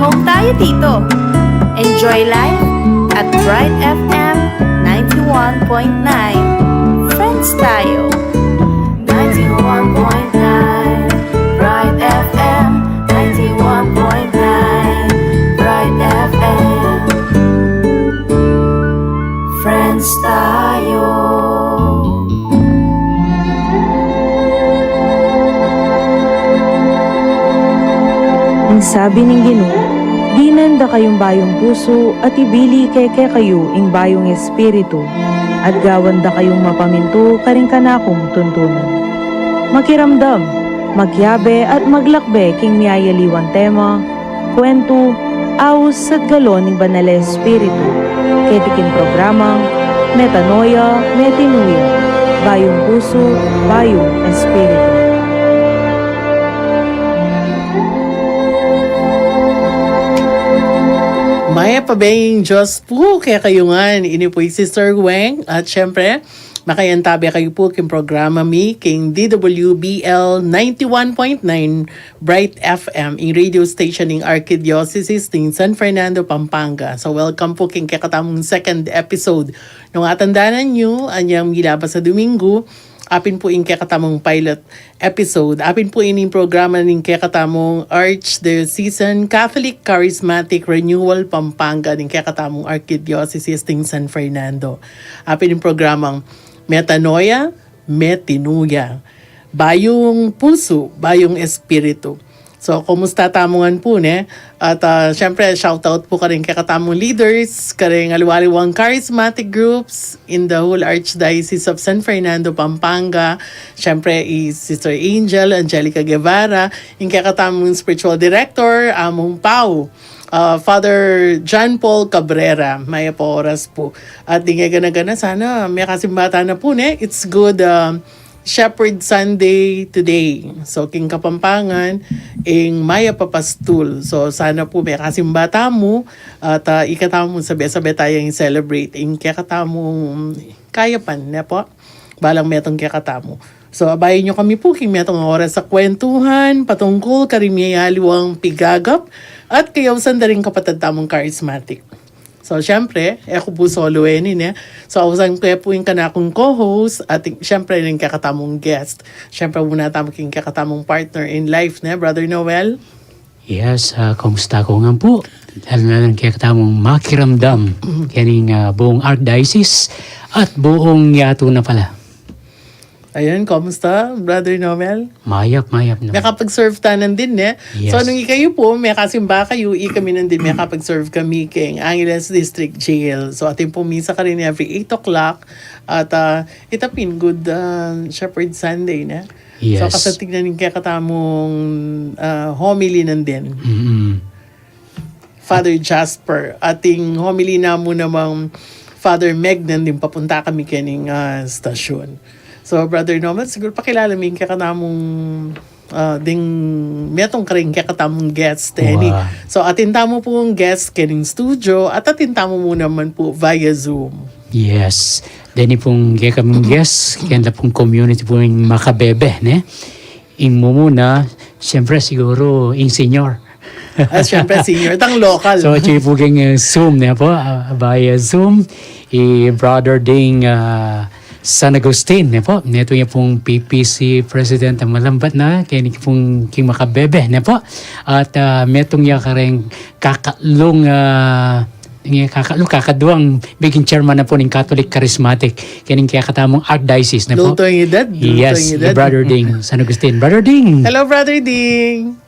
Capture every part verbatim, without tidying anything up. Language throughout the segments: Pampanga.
Home tayo dito. Enjoy life at Bright F M ninety-one point nine. Friends tayo. Ninety-one point nine Bright F M, ninety-one point nine Bright F M. Friends tayo. Ang sabi ning Ginu, dinan da kayung bayung pusu at ibili ke kekayu ing bayung espiritu, at gawan da kayung mapamintu karing kanakung tuntunan. Makiramdam, magyabe at maglakbe king miyayaliwang tema, kwentu, aus at galon ning Banal a Espiritu, keti king programang Metanoia, Metanoia, Bayung Pusu, Bayung Espiritu. Mayap a beng Diyos pu kekayu ngan. Ini pu i Sister Weng. At syempre, makayantabe kayu pu king programa mi king D W B L ninety-one point nine Bright F M, ing radio station ning Archdiocese ning San Fernando, Pampanga. So, welcome pu king kekatamung second episode. Nung atandanan yu, anyang milabas a Domingo, apin pu ing kekatamung pilot episode. Apin pu ining programa ning kekatamung Archdiocesan Catholic Charismatic Renewal Pampanga ning kekatamung Archdiocese ning San Fernando. Apin ing programang Metanoia, Metanoia. Bayung pusu, bayung espiritu. So, kumusta tamu ngan pu, ne? At, ah, syempre, shoutout pu karing kekatamung leaders, karing aliwa-aliwang charismatic groups in the whole Archdiocese of San Fernando, Pampanga. Syempre, i Sister Angel, Angelica Guevara, ing kekatamung spiritual director, Among Pau, ah, Father John Paul Cabrera, mayap a oras pu. At ding e gana-gana, sana mekasimba tana pu, ne? It's good, ah, Shepherd Sunday today. So, king Kapampangan, ing mayap a pastul. So, sana pu mekasimba tamu, at, ah, ikatamu sabe-sabe tayang i-celebrate ing kekatamung kayapan, ne pu? Balang metung kekatamu. So, abayan yu kami pu king metung a oras a kwentuhan patungkul karing miyayaliwang pigagap at kayausan da ring kapatad tamung charismatic. So, syempre, e ku pu solo ini, ne? So, ausan ku pu ing kanakung co-host at, syempre, ring kekatamung guest. Syempre, muna tamu king kekatamung partner in life, ne, Brother Noel? Yes, ah, kumusta ku ngan pu? Lalu na ring kekatamung makiramdam, kening, ah, buung Archdiocese at buung yatu na pala. Ayun, kumusta, Brother Noel? Mayap, mayap naman. Mekapag-serve tana nandin, ne? Yes. So, nung ikayu pu, mekasimba kayu, ikami nandin, mekapag-serve kami king Angeles District Jail. So, atin pung misa karin every eight o'clock. At, ah, ita pin, Good, ah, Shepherd Sunday, ne? So, yes, kasanting na ning kekatamung, ah, homily nandin. Mm-mm. Father Jasper. Ating homily namu namang Father Meg nandin papunta kami kening, ah, stasyon. So, Brother Norman, siguru pakilala mi ing kekatamung, ah, ding metung karing kekatamung guest, teni. Wa. So, atin tamu pung guest kening studio, at atin tamu mu naman pu via Zoom. Yes. Deni pung kekamung guest, kenda pung community pung makabebe, ne? Ing mumuna, siyempre, siguru, ing senior. Ah, siyempre, senior. Tang local. So, atyu pu king, eh, Zoom, ne pu? Ah, via Zoom, i Brother Ding, ah, San Agustin, ne pu? Netung ya pung P P C President a malambat na, keni pung king makabebe, ne pu? At, ah, metung ya kareng kakatlung, ah, Nge, kaka-, lu, kakaduang maging chairman na pu ning Catholic Charismatic kening kekatamung Archdiocese, ne pu? Lutong edad, yes, lutong edad. Brother Ding, San Agustin. Brother Ding! Hello, Brother Ding!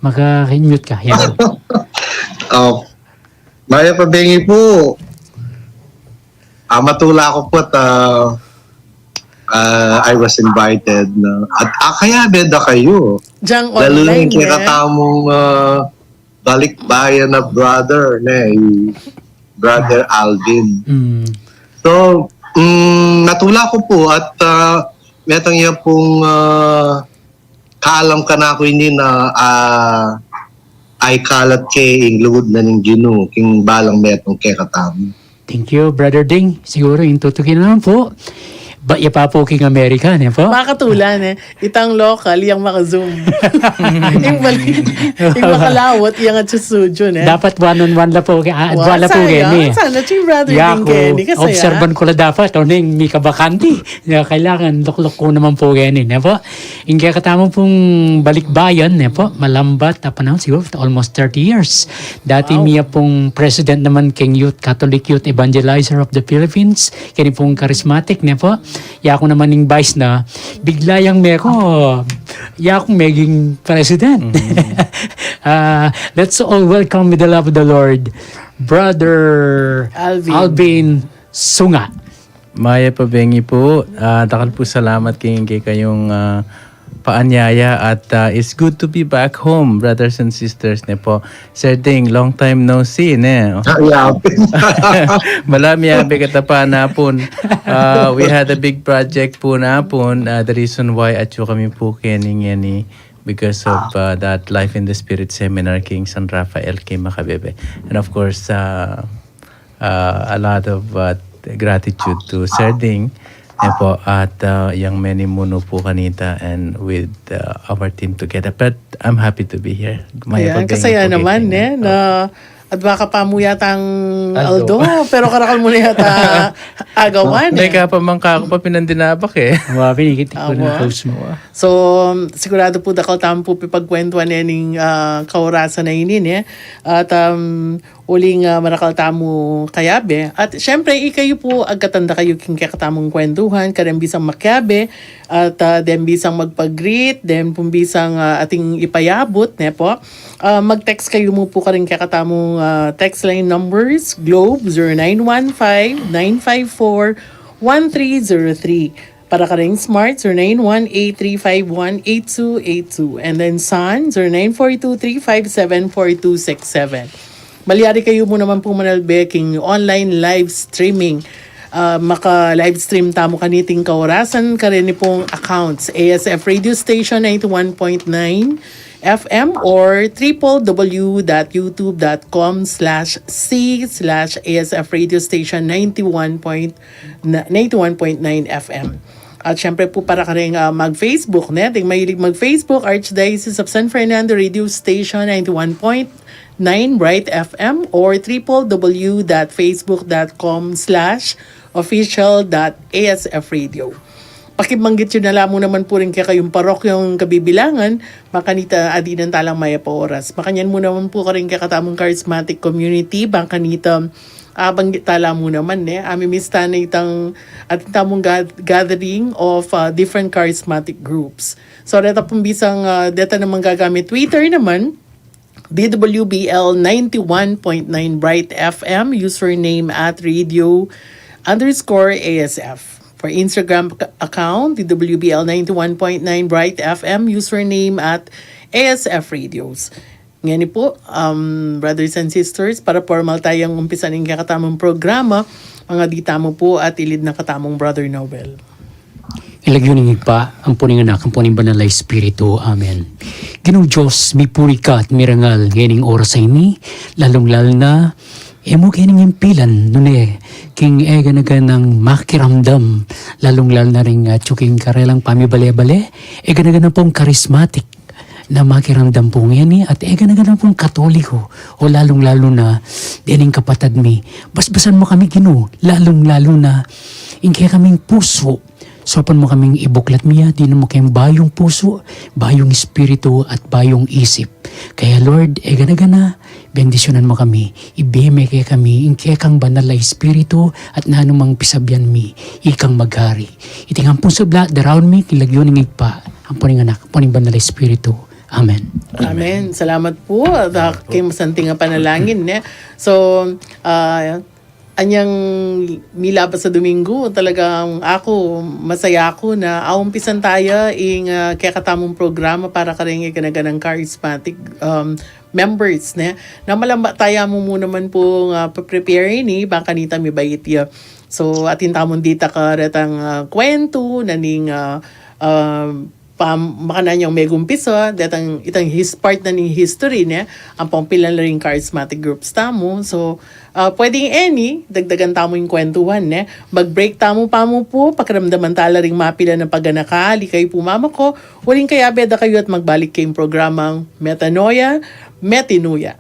Maka-mute ka. Yan. Oh, mayap a bengi pu. Ah, matula ku pu at, ah, ah, I was invited, no? At, ah, kaya beda kayu. Diyang online, eh. Lalu na ing kekatamung, ah, balikbayan a brother, ne, i Brother Alvin. Mm. So, mm, natula ku pu at, ah, metung ya pung, ah, kaalam kanaku ini na, ah, ay kalat ke ing lugud na ning Ginu, king balang metung kekatamu. Thank you, Brother Ding. Siguru ing tutukin na naman pu, Ba, iya pa pu king Amerika, ne po? Makatulan, eh. Itang local, yang maka-Zoom. Ing balik, ing makalawat, yang at studio, ne? Dapat one on one la po, ah, wala po sana, keni. Sana, si Brother Ding Kenny, kasi obserban ko la dapat, o ning mika bakanti. Ya, kailangan, lukluk ko naman po keni, ne po? Ing kekatamu pung balikbayan, ne po? Malambat, apa na, siguro, almost thirty years. Dati mi ya pung president naman king Youth, Catholic Youth Evangelizer of the Philippines, keni pung charismatic, ne po? Yaku naman ing vice na, bigla yang meko, yaku meging president. Ah, let's all welcome with the love of the Lord, Brother Alvin. Alvin Sunga. Mayap a bengi pu, ah, dakal pu salamat king kekayung, ah, paanyaya at, ah, it's good to be back home, brothers and sisters, ne po. Sir Ding, long time no see, ne? Ah, yeah. Malami a bigata pa na pun. Uh, we had a big project pu na pun. Uh, the reason why atyu kami pu keni ngeni because of, uh, that Life in the Spirit seminar king San Rafael king Macabebe. And of course, uh, uh, a lot of, uh, gratitude to Sir Ding, ne po, at, uh, yang menimunu pu kanita and with, uh, our team together. But I'm happy to be here. Mayap a bengi pu kekayung, ne? Na, at baka pa mu yatang Aldo. Aldo, pero karakal mu na yata agawan, eh. Meka pa man kaku pa pinandinabak, eh. Wa, pinikitik ko na. Awa. Host mo, ah. So, sigurado pu dakal tamu pu pipagkwentuan ne ning, ah, kaorasan a ini, ne? At, um, uling, ah, marakal tamu kayabe. At syempre, ikayu pu, agkatan da kayu king kekatamung kwentuhan, karin bisang makiabe, at, ah, den bisang magpa-greet, den pung bisang, ah, ating ipayabut, ne po? Ah, mag-text kayu mu pu karing kekatamung, ah, text line numbers, Globe, zero nine one five, nine five four, one three zero three. Para karing Smart, zero nine one eight three five one eight two eight two. And then Sun, zero nine four two three five seven four two six seven. Malyari kayu mu naman pung manalbe king online live streaming. Ah, maka-live stream tamu kaniting kaorasan, karin pung accounts, A S F Radio Station ninety-one point nine F M or triple W dot youtube dot com slash C slash A S F Radio Station ninety-one point na-, ninety-one point nine F M. At syempre pu, para karing, ah, mag-Facebook, ne? Ding mahilig mag-Facebook, Archdiocese of San Fernando Radio Station ninety-one point nine Bright F M or triple W dot facebook dot com slash official dot A S F radio. Pakibanggit yu na la mu naman pu rin kekayung parokyang kabibilangan, bang kanita adinan talang mayap a oras. Makanyan mu naman pu karing kekatamung charismatic community, bang kanita, ah, banggit tala mu naman, ne? Amimiss ta na itang atin tamung ga-, gathering of, ah, different charismatic groups. So, deta pung bisang, ah, deta namang gagamit Twitter naman, D W B L ninety-one point nine Bright F M, username at radio underscore A S F. For Instagram ac-, account, D W B L ninety-one point nine Bright F M, username at A S F Radios. Ngeni pu, um, brothers and sisters, para pormal tayang umpisan ing kekatamung programa, mangadi tamu pu at ilid na katamung Brother Nobel. King lagyu ning Ibpa, ampo ning Anak, ampo ning Banal a Espiritu. Amen. Ginung Dios, mipuri ka at mirangal ngening oras a ini, lalung-lalu na, e mu ke ning impilan, nune, king e gana-ganang makiramdam, lalung-lalu na ring, ah, atyu king karelang pamibale-bale, e gana-gana pung karismatik na makiramdam pu ngeni, at e gana-gana pung Katoliko, o lalung-lalu na dening kapatad mi. Basbasan mu kami, Ginu, lalung-lalu na ing kekaming pusu. Saupan mu kaming ibuklat mi ya, dinan mu keng bayung pusu, bayung espiritu, at bayung isip. Kaya, Lord, e gana-gana, bendisyunan mu kami, ibie me kekami ing kekang Banal a Espiritu, at nanu mang pisabian mi, ikang magari. Iti ngan pung sabla, daraun mi king lagyu ning Ibpa, ampo ning Anak, ampo ning Banal a Espiritu. Amen. Amen. Salamat pu, at, ah, king masanting a panalangin, ne? So, ah, anyang milabas a Domingo, talagang aku, masaya aku na aumpisan taya ing, ah, kekatamung programa para karing gana-ganang charismatic, um, members, ne? Na malamba taya mu mu naman pung, ah, pa-prepare ini, bang kanita mibait ya. So, atin tamung ditak a retang, ah, kwentu, na ning, ah, um, pa, makanyan yang megumpisa, detang itang his part na ning history, ne? Ampong pila na ring charismatic groups tamu. So, ah, pwedeng any, dagdagan tamu ing kwentuhan, ne? Mag-break tamu pamu pu, pakiramdaman tala ring mapila na paganaka, ali kayu pu mamako, uling kayabe da kayu at magbalik keng programang Metanoia, Metinuya.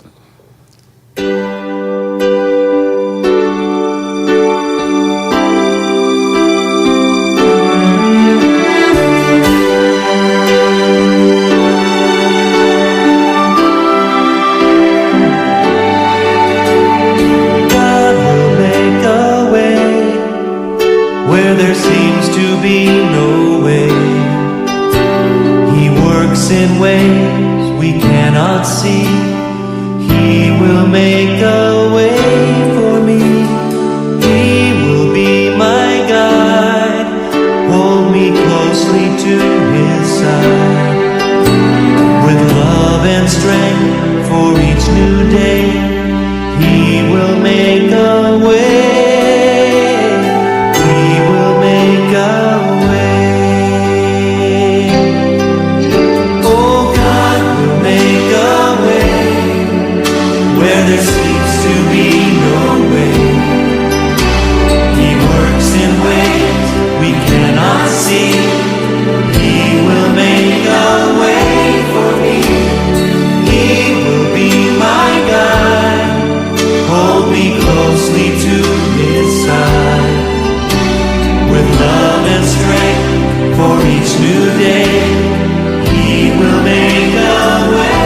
God will make a way where there seems to be no way. He works in ways we cannot see. He will make a way for me. He will be my guide. Hold me closely to his side. With love and strength for each new day, he will make a way. He will make a way. Oh, God will make a way where there seems to be no way. He works in ways we cannot see. He will make a way for me. He will be my guide. Hold me closely to his side. With love and strength for each new day, he will make a way.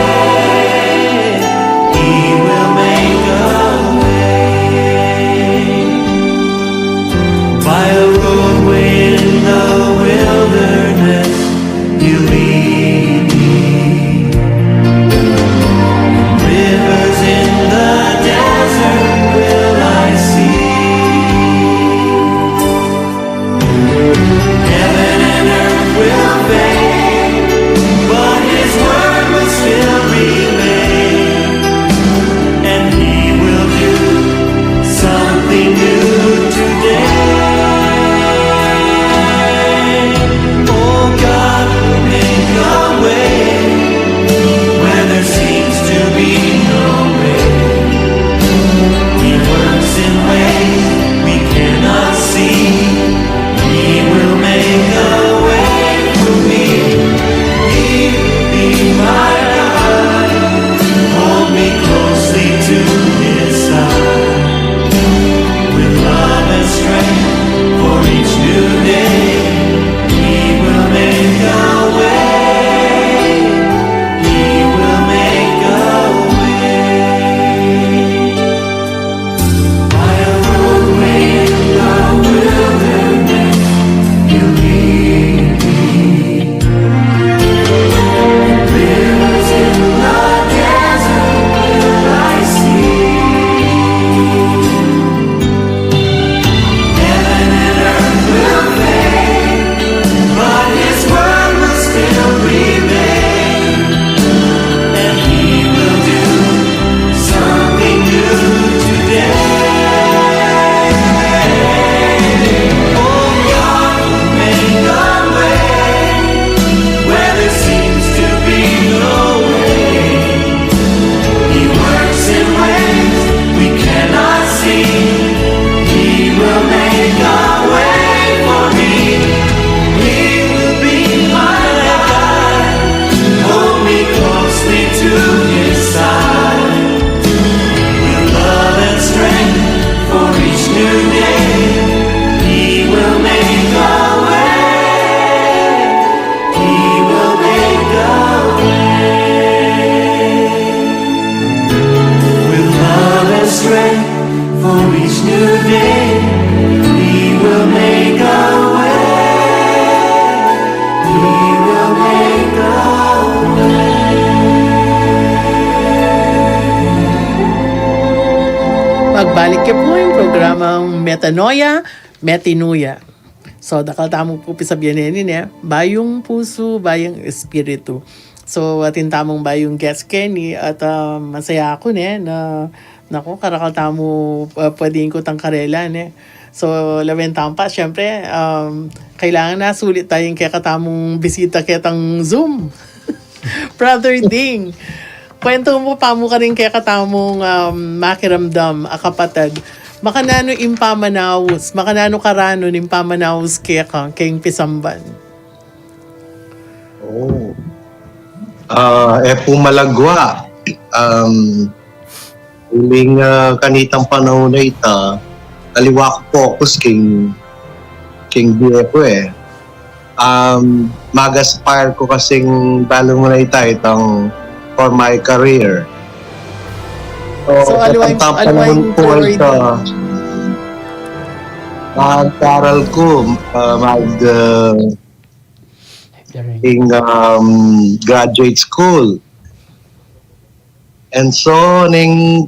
He will make a way. By a roadway in the wilderness, you lead me. Rivers in the desert will I see. Heaven and earth will fade, but his word will still remain. And he will do something new today. Oh, God will make a way where there seems to be no way. He works in ways we cannot see. He will make a way for me. He will be my guide. Hold me closely to his side. With love and strength for each new day, he will make a way. He will make a way. By a roadway in the wilderness, you lead me. Rivers in the desert will I see. Heaven and earth will fade, but his word will still remain. And he will do something new today. Oh, God will make a way where there seems to be no way. He works in ways we cannot see. He will make a way for me. He will be my guide. Hold me closely to his side. With love and strength for each new day, he will make a way. He will make a way. With love and strength for each new day, he will make a way. He will make a way. Magbalik ke pu ing programang Metanoia, Metinuya. So, dakal tamu pu pisabian neni, ne? Bayung pusu, bayung espiritu. So, atin tamung bayung guest keni at, ah, masaya aku, ne, na, naku, karakal tamu, ah, pwedeng ikutang karela, ne? So, lawen tamu pa, syempre, um, kailangan na sulit taya ing kekatamung bisita ketang Zoom. Brother Ding, kwentu mu pa mu karing kekatamung, um, makiramdam a kapatad. Makananu ing pamanaus, makananu karanu ning pamanaus keka, keng pisamban? Oh. Ah, e pu malagwa. Um, uling, ah, kanitang panaun a ita, aliwa ku focus king, king bie ku e. Um, mag-aspire ku kasing balu mu na ita, itang for my career. So, aliwa ing, itang aliwa ing panaun ku a priority. Ita, mag-aral ku, ah, mag, ah, ing, um, graduate school. And so, neng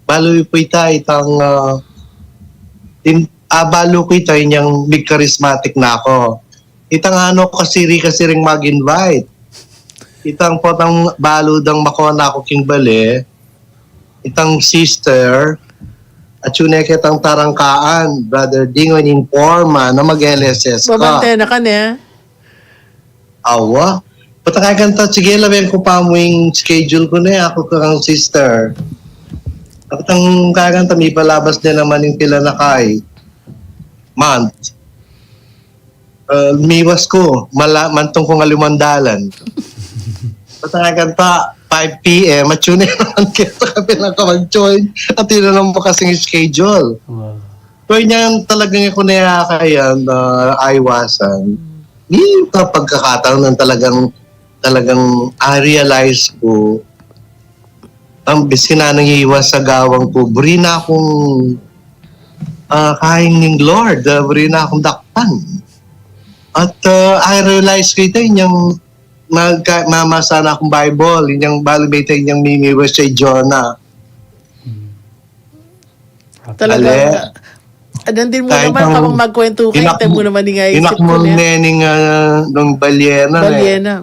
balu pu ita, itang, ah, in, ah, balu ku ita, inyang mig-charismatic na ku. Itang ano, kasiri, kasiring mag-invite. Itang potang balu dang makona ku king bale, itang sister, atyu ne ketang tarangkaan, Brother Ding, o, in-informa na mag-L S S ka. Babante na ka ne? Awa. Patang kaya kanta, sige, lawen ku pa mu ing schedule ku ne, aku kang sister. Patang kaya kanta, mipalabas ne naman ing pila na kay month. Ah, miwas ku, mala-, mantung kung aliwa man dalan. Patang kaya kanta, five P M, atyu ne naman keta kapin na ka mag-join. At yun na naman kasing schedule. Wow. So, inyang talagang e ku ne kayang, ah, aiwasan. Ni pagkakataon nang talagang, talagang I realize ku, ang biskin na nang iwas sa gawang ku, buri na kung, ah, kain ning Lord, ah, buri na kung dakpan. At, ah, I realize ku ita, inyang mag-, mamasa na kung Bible, inyang balu me ita, inyang mimiwas si Jonah. Talaga. Ale. Adan din mu Kahit naman, ang habang magkwentu kayu, inak-, tayo mu naman ning aisip inakmul ku ne. Ne ning, ah, nung balyena, ne. Balyena.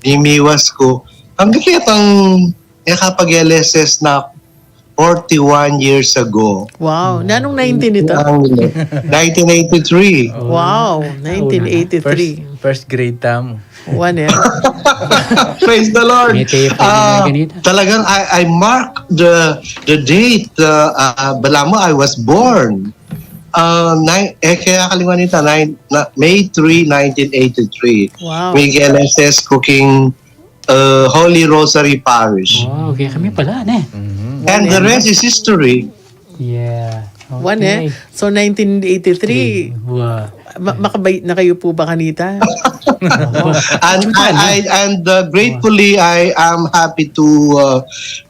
Imiwas ku. Ang kakitang, e kapag-L S S na forty-one years ago. Wow. Nanung nineteen ito? Ang nineteen eighty-three. Wow. Nineteen eighty-three. First, first grade tamu. One eh. Praise the Lord. May tape Ah, na ganito. Talagang I, I mark the the date. Uh, uh, balamu, I was born. Uh, nine, eh, kaya kalinguan ita, nine, na, May three, nineteen eighty-three. Wow. May L S S ku king, uh, Holy Rosary Parish. Wow, kaya kami pala, ne? And the rest is history. Yeah. One eh. So, nineteen eighty-three. Wow. Ma- makabait na kayo po ba kanita? And I, I and uh, gratefully I am happy to uh,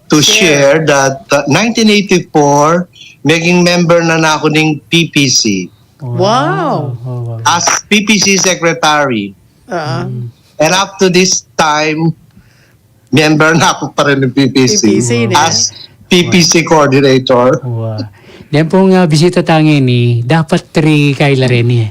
to share that uh, nineteen eighty-four, maging member na na ako ng P P C Wow. Oh, wow. as P P C secretary. Ah. And up to this time, member na ako pa rin ng P P C, P P C, ne? As P P C coordinator. Wow. Yan pong ah, bisita tangin ni, dapat three kaila rin eh.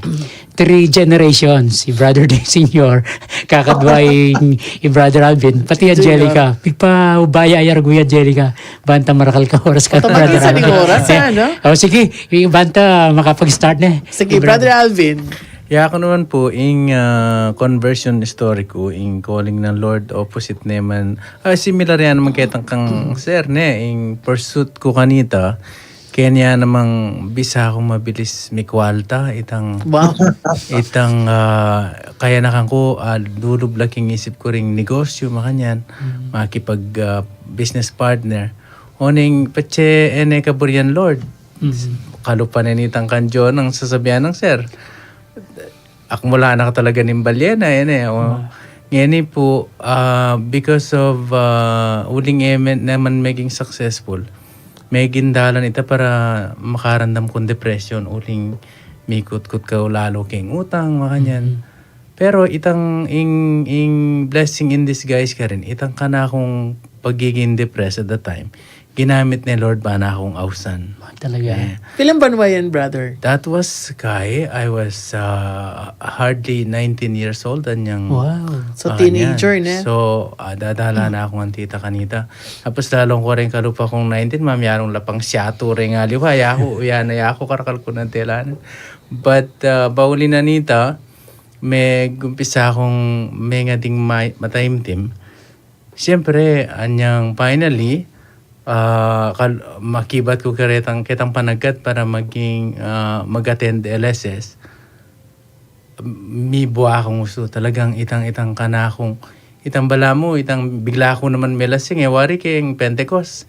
Three generations, si Brother Dave Senior, kakadwa i, i Brother Alvin, pati Angelica. Pigpaubaya ya ragu i Angelica, banta marakal ka oras ka. Otomatis Brother ning Alvin. Oras, ano? O sige, i banta makapag-start na. Sige, Brother Alvin. Ya, aku naman po, ing ah, conversion story ku, ing calling ng Lord, opposite naman. Ah, similar yan naman ketang kang sir, ne, ing pursuit ku kanita, kaya niya namang bisa akong mabilis mikwalta, itang, Wow. itang, ah, kaya na kang ku, ah, dulub la king isip ku ring negosyo, makanyan, makipag ah, business partner. Oning, patse, ene kaburian Lord. Kalupa na nitang kanjo nang sasabian ng sir. Akmula na ka talaga ning balyena, ene. O, ngeni po, ah, because of ah, uling emen naman maging successful, maging dalan ita para makarandam kung depression, uling mikutkut ka lalo king utang, makanyan. Pero itang ing, ing blessing in disguise ka rin, itang kanakung pagiging depressed at the time, ginamit ni Lord ba na akong ausan. Talaga. Eh, Pilan banwa yan, brother? That was, kai, I was uh, hardly nineteen years old anyang Wow. So, ah, teenager yan. Ne? So, uh, dadala na akong antita kanita. Tapos lalong ko rin kalupa kong nineteen, mamyarong lapang siyatu rin nga liwa. Yaku, yan na yaku, karakal ko ng telanan. But uh, bauli na nita, may gumpisa akong may nga ding may, mataimtim. Siyempre, anyang finally, ah, kal- makibat ko karetang, ketang panagat para maging ah, mag-attend L S S. Mibua akong uso. Talagang itang-itang kanakung, itang balamu, itang bigla ko naman melasing. E wari keng Pentecost.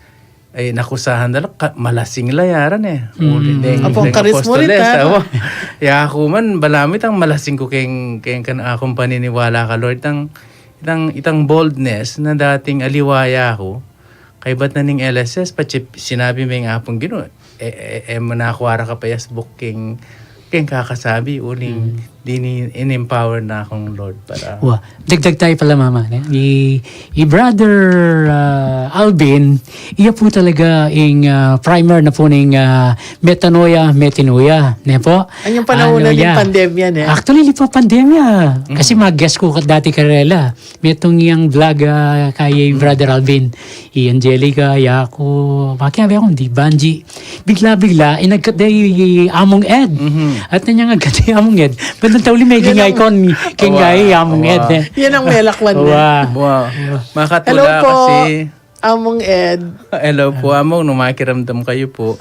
Ay, nakusahan dala, ka, malasing la yaran eh. Uli deng, Apo, deng karismurit, apostoles, ha? Awa. Ya, aku man, balamu itang malasing ko keng, keng kan, akong paniniwala ka Lord, itang, itang, itang boldness na dating aliwaya ko. Kaibat na ning L S S, patse sinabi meng Apung Ginu, e, e, e, manakwara ka pa yasbuk keng, keng kakasabi, uling dini in-empower na akong Lord para Wa, dagdag tayo pala, mama. Ne? I, i Brother ah, Alvin, iya po talaga ing ah, primer na po ning ah, metanoia, metanoia. Ne po? Anyang panahon Ano na ning ya? Pandemya, ne? Actually, di pa pandemya. Kasi mag-guest ko dati karela. Metong yang vlog ah, kay Brother Alvin. I Angelica, i aku, makiabe akong di Banji. Bigla-bigla, inagkat da i Among Ed. At na niya agkat i Among Ed. Ba't ang tauli may Yan ang icon mi? Kaya nga Awa, i Among awa. Ed eh. Yan ang melakwan na. Awa. Wow. Makatula Hello po, kasi Among Ed. Hello po, Among. Nung makiramdam kayo po,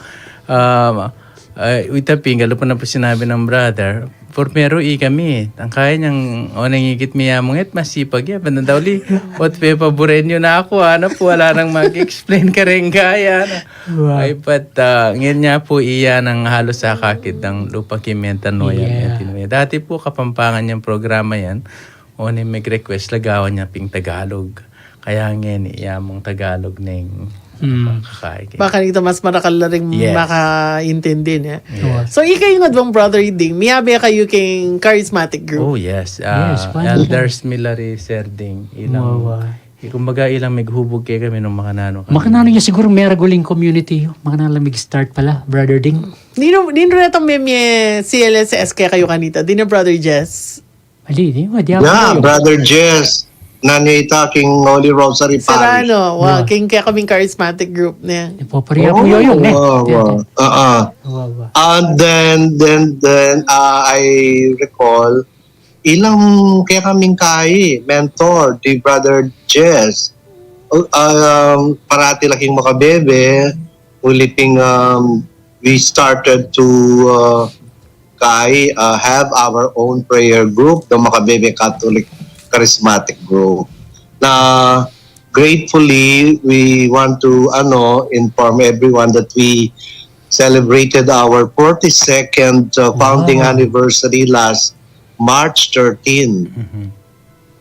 um, ay, uy, tapi, galo po na po sinabi ng brother. Primero, i kami. Ang kaya niyang, o nangigit mi Among Ed, masipag yan. Bandang tauli, what pe paburen nyo na ako, ano po, wala nang mag-explain ka rin kaya. Ano? Wow. Ay, but, ah, ngayon nga po, iyan ang halos sakakit ng lupang kimentan no yan. Yeah. Yan, tinuwi. Dati po, Kapampangan yung programa yan. O ni mag-request, lagawan niya ping Tagalog. Kaya ngayon, iya mong Tagalog na yung Mm. kakain. Baka nito mas marakal na rin Yes. makaintindi niya. Yeah. So, ikaw yung advang brother Ding, miyabe kayo king charismatic group. Oh, yes. Ah, Yes, why not? Elders Milari Serding. Ilang, Wow, wow. eh, kumbaga, ilang maghubog kaya kami nung makanano kami. Makanano niya siguro may raguling community yun. Makanano lang mag-start pala, Brother Ding. Nino, nino retang memye C L S S kaya kayo kanita? Dino, Brother Jess? Ali, di ba? Di ako Yeah, kayo. Brother Jess, nanita king Holy Rosary Parish. Serrano, wa, Yeah. king kaya kaming charismatic group niya. Di po, pariya po Oh, yun, eh. wow, wow. Ah, ah. Wa, wa. And then, then, then, uh, I recall, ilang kaya kaming kai, mentor, di Brother Jess. Uh, um, parati laking makabebe, uliping, um, we started to, uh, kai, uh, have our own prayer group, the Makabebe Catholic Charismatic Group. Na gratefully, we want to, ano, inform everyone that we celebrated our forty-second uh, founding Wow. anniversary last March thirteen. Mhm.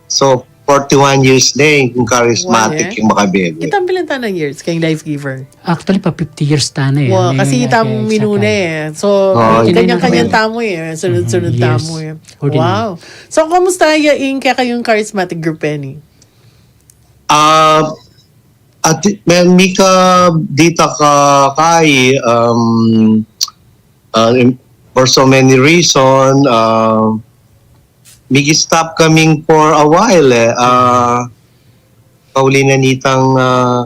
So, forty-one years na yung charismatic Wow, eh. yung Makabebe. Itang bilang tanang years kayong life giver. Actually, pa fifty years ta na eh. Wow, May kasi nga itang kaya minuna sakay. eh. So, Oo, yun. Kanya-kanyang tamu eh. Sunod-sunod Yes. tamu eh. Ordinary. Wow. So, kamusta ya ing kaya kayong charismatic group, Penny? Ah, at men mika dita ka kai um, uh, for so many reason uh, migi-stop kaming for a while eh. Uh, kauli na nitang uh,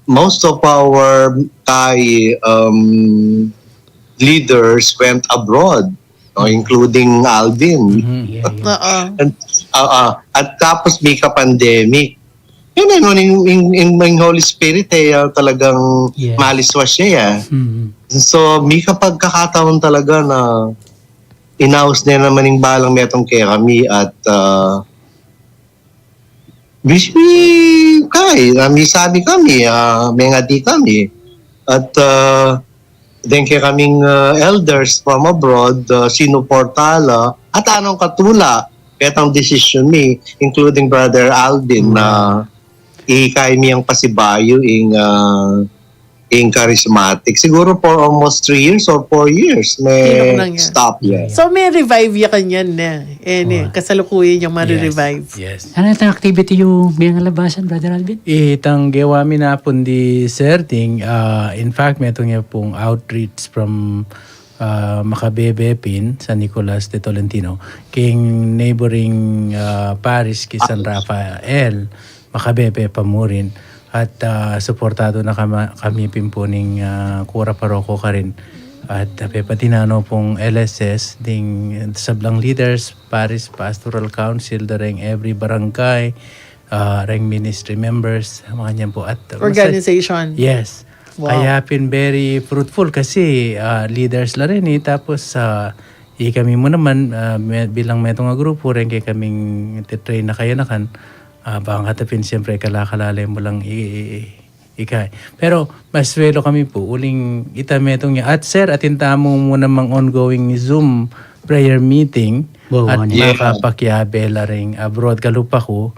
most of our Thai um, leaders went abroad, no, including Alvin. Mhm, yeah, yeah. Oo. And, uh, uh, at tapos may ka-pandemic. Yun eh, no, yung, yung, yung, yung Holy Spirit eh, uh, talagang Yes. maliswa siya. Eh. Mhm. So, may kapagkakataon talaga na inaus na naman yung balang metong kaya kami at uh, Bismi kai, na misabi kami, ah, mengadi kami. At ah, deng ke kaming ah, elders from abroad, ah, sinuporta la, at anong katula, petang decision mi, including Brother Alvin, na ikai mi ang pasibayu, ing ah, ing charismatic. Siguro for almost three years or four years, may stop ya. So, may revive ya kanyan na. Eh, ni, kasalukuyan yang marirevive. Yes. Ano itang activity yu miyalabasan, Brother Alvin? Itang gewa mi na pun di, sir, ding, ah, in fact, metung ya pung outreach from, ah, Macabebe pin, San Nicolas de Tolentino, king neighboring, ah, parish ki San Rafael, Macabebe, Pamurin. At, ah, suportado na kama, kami pin pu ning, ah, kura paroko karin. At, ah, pepatinan no pung L S S, ding sablang leaders, parish pastoral council, dareng every barangay, ah, reng ministry members, makanyan pu. At, ah, organization. Yes. Kaya pin very fruitful kasi, ah, leaders la rin, eh. Tapos, ah, ikami mu naman, ah, me-, bilang metung a grupu, reng kekaming titrain na kayanakan, ah, bang kata pin siyempre kalakalale mu lang i-, i-, i-, ikay. Pero masuelo kami pu uling ita metung ya. At sir, atin tamu mu namang ongoing Zoom prayer meeting. At makapakiabe la ring abroad, kalupa ku,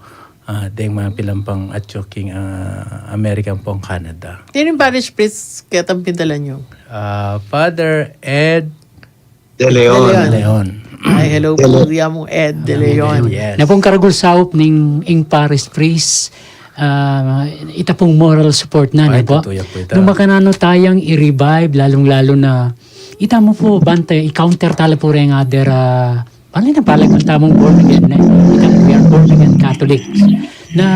ah, deng mapilan pang atyu king, ah, Amerika ampong Canada. Sinu ing parish priest ketang pindalan yu? Ah, Father Ed De Leon. De Leon. Ay, hello pu, ya mu Ed De Leon. Yes. Na pung karagul saup ning ing parish priest, ah, ita pung moral support na, ne pu? Tutu ya pu ita. Nung makananu tayang i-revive, lalung-lalu na, ita mu pu, bante, i-counter tala pu reng other, ah, Bale na, bale na tamung born again, ne? Ita, we are born again Catholic. Na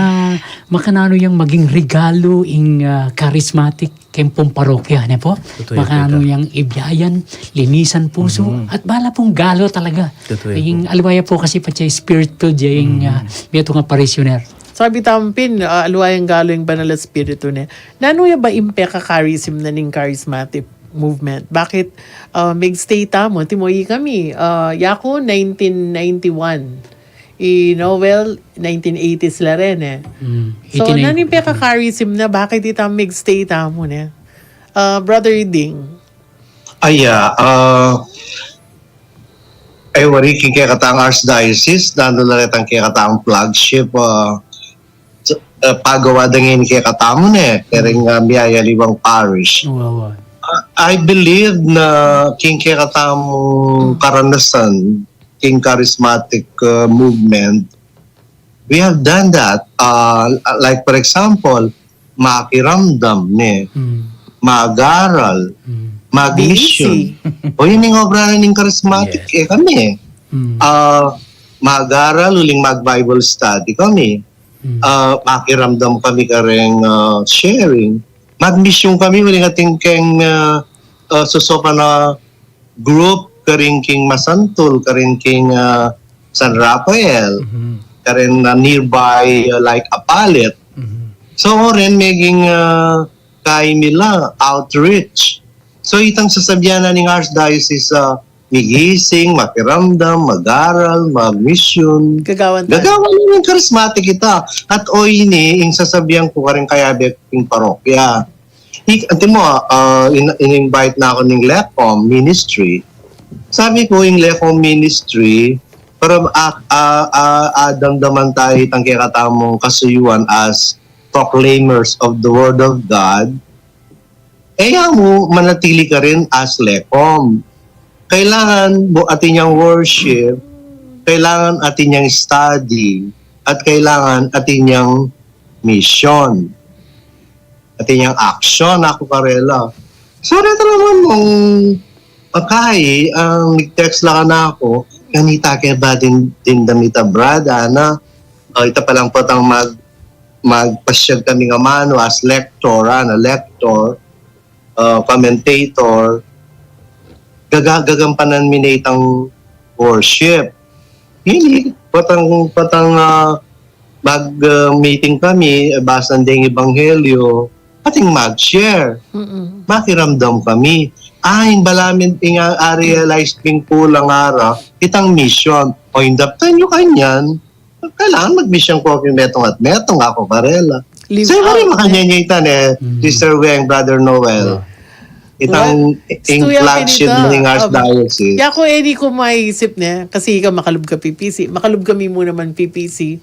makananu yang maging regalo ing, ah, charismatic keng pung parokya, ne pu? Makananu yang ibyayan, linisan pusu, at bala pung galo talaga. Ing aliwa ya pu kasi patse spiritual ya ing, ah, metung a parishioner. Sabi tamu pin, ah, aliwa yang galo ing Banal a Espiritu, ne? Nanu ya ba ing peka-charism na ning charismatic movement? Bakit, ah, mig-stay tamu? Timo, ikami, ah, yaku nineteen ninety-one. I Noel, nineteen eighties la rin, eh. So, nanu ing peka-charism na bakit ita mig-stay tamu, ne? Ah, Brother Ding. Aya, ah, e wari king kekatang archdiocese, nanu la retang kekatang flagship, ah, ah, pagawa da ngeni kekatamu, ne, kareng, ah, miyayaliwang parish. Ah, I believe na king kekatamung karanasan, king charismatic, ah, movement, we have done that. Ah, like, for example, makiramdam, ne, mag-aral, mag-mission. O, yan ing obra na ning charismatic, eh, kami. Ah, mag-aral, uling mag-Bible study kami. Ah, makiramdam kami kareng, ah, sharing. Mag-mission kami, uling atin keng, ah, ah, sosopan a group karin king Masantul, karin king, ah, San Rafael, karin, ah, nearby, ah, like Apalit. So, rin meging, ah, kaimi la, outreach. So, itang sasabian na ning archdiocese, ah, migising, makiramdam, mag-aral, mag-mission. Gagawan tamu. Gagawan na ning charismatic ita. At o ini, ing sasabian ku karing kayabe king parokya. Ik-, antimo, ah, in-, in-invite na ku ning Lecom Ministry. Sabi ku, ing Lecom Ministry, para a-, a-, a-, adamdaman taya itang kekatamung kasuyuan as proclaimers of the Word of God, e ya mu manatili karin as Lecom. Kailangan mu atin yang worship, kailangan atin yang study, at kailangan atin yang mission. Atin yang action, aku karela. So, reta naman mung akay, ang nag-text la kanaku, kanita ke ba din, dimdam ita, brad, ana, ah, ita palang potang mag-, magpasyag kami nga manu as lector, ana, lector, ah, commentator, gaga-, gagampanan mi ne itang worship. Ini, potang, potang, ah, mag, ah, meeting kami, eh, basan deng ebanghelyo, ating mag-share. Makiramdam kami. Ah, ing balamu, ing a-, a-realize king kulang ara, itang mission. O, indaptan yu kanyan, kailangan mag-mission ku king metung at metung, aku karela. Live out, eh. Makanyan ya ita, ne, Sister Weng, Brother Noel. Itang, ing flagship ning archdiocese. Yaku, e di ku maisip, ne, kasi ika makalub ka P P C. Makalub kami mu naman P P C.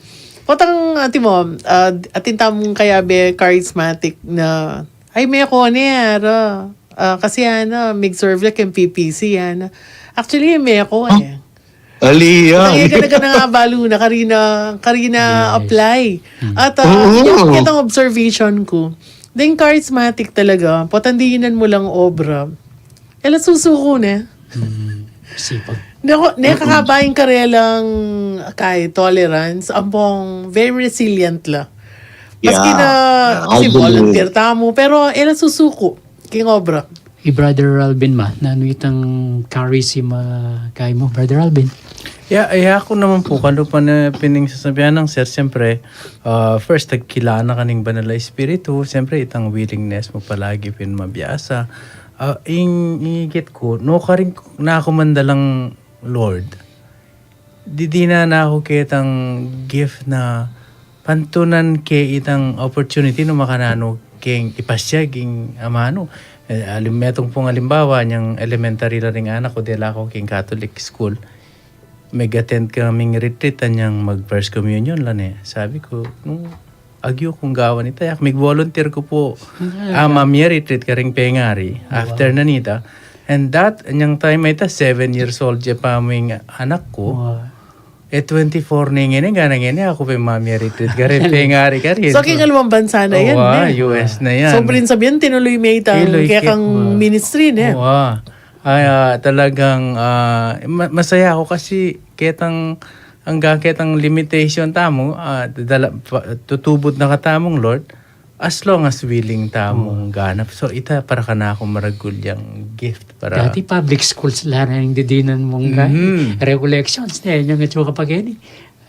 Potang, antimo, ah, atin tamung kayabe charismatic na Ay, meko ne, ara. Ah, kasi, ano, mig-serve la keng P P C, ano. Actually, meko, eh. Alia. Kaya ka na, ka na nga balu na, karina, karina apply. At, ah, yan, yan ang observation ko. Deng charismatic talaga, patandinan mo lang obra. Ela susuku ne. Sipag. Ne, ne, kakabaing karelang kay tolerance, ampong very resilient la. Maski na, kasi volunteer tamu, pero ela susuku king obra. I Brother Alvin ma, nanu itang charisma kay mo, Brother Alvin? Ya, ya, aku naman pu, kanu pa na pining sasabian nang sir, siyempre, ah, first, nagkilala ka ning Banal a Espiritu, siyempre, itang willingness mo palagi pin mabiasa. Ah, ing, ingigit ku, nukarin na aku mandalang Lord. Didina na aku ketang gift na pantunan ke itang opportunity no makananu keng ipasyag ing amanu. Eh, alim-, metung pung alimbawa, nyang elementary la ring anak ku, dela ku keng Catholic school. Mag-attend kaming retreat, anyang mag-first communion la ne. Sabi ku, nung agyu kung gawan ita, yak mig-volunteer ku pu. Ama, mia retreat karing pengari. After na nita. And that, anyang time ita, seven years old ya pa ming anak ku. E, twenty-four ne ngeni, ngana ngeni, aku pe mamia retreat karing pengari karin. So, king aluang bansa na yan, U S na yan. So, prin sabian, tinuloy me itang kekang ministry, ne? Ay, ah, talagang, ah, ma-, masaya ako kasi ketang, anggang ketang limitation tamu, ah, dala-, pa-, tutubud na katamung Lord, as long as willing tamung ganap. So, ita para kanaku maragul yang gift para. Dati public schools la na ing didinan mung recollections, ne, yang atsu kapag ini.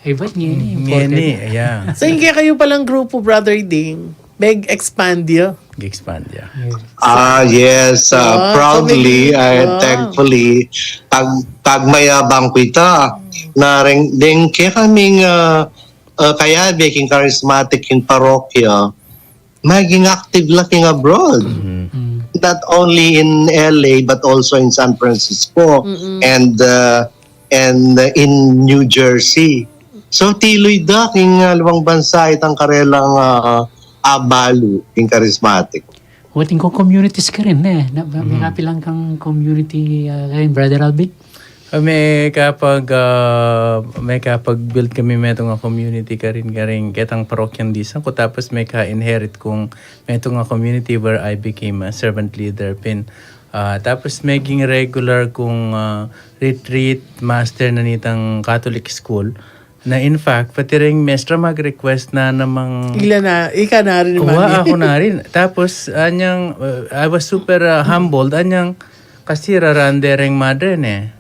Ay, ba't ngeni? Ngeni, yeah. So, ing kekayu palang grupu, Brother Ding, meg-expand ya. Mag-expand ya. Ah, yes, ah, proudly and thankfully, tag-, tagmayabang ku ita, na reng, deng kekaming, ah, ah, kayabe king charismatic king parokya, maging active la king abroad. Not only in L A, but also in San Francisco and, uh, and, uh, in New Jersey. So, tiluy da king, uh, aluang bansa itang karelang, uh, abalu king charismatic. Ating ko communities karin, ne? Na, na, may kapilan kang community, uh, karin, Brother Alvin? Ah, me kapag, ah, me kapag-build kami metung a community karin, karin ketang parokyang disan ku, tapos me ka-inherit kung metung a community where I became a servant leader pin. Ah, tapos meging regular kung, ah, retreat master na nitang Catholic school. Na in fact, pati ring mestra mag-request na namang ila na, ika na rin, wa, mami. Aku na rin. Tapos, anyang, uh, I was super, uh, humbled. Anyang, kasi rarande ring madre ne.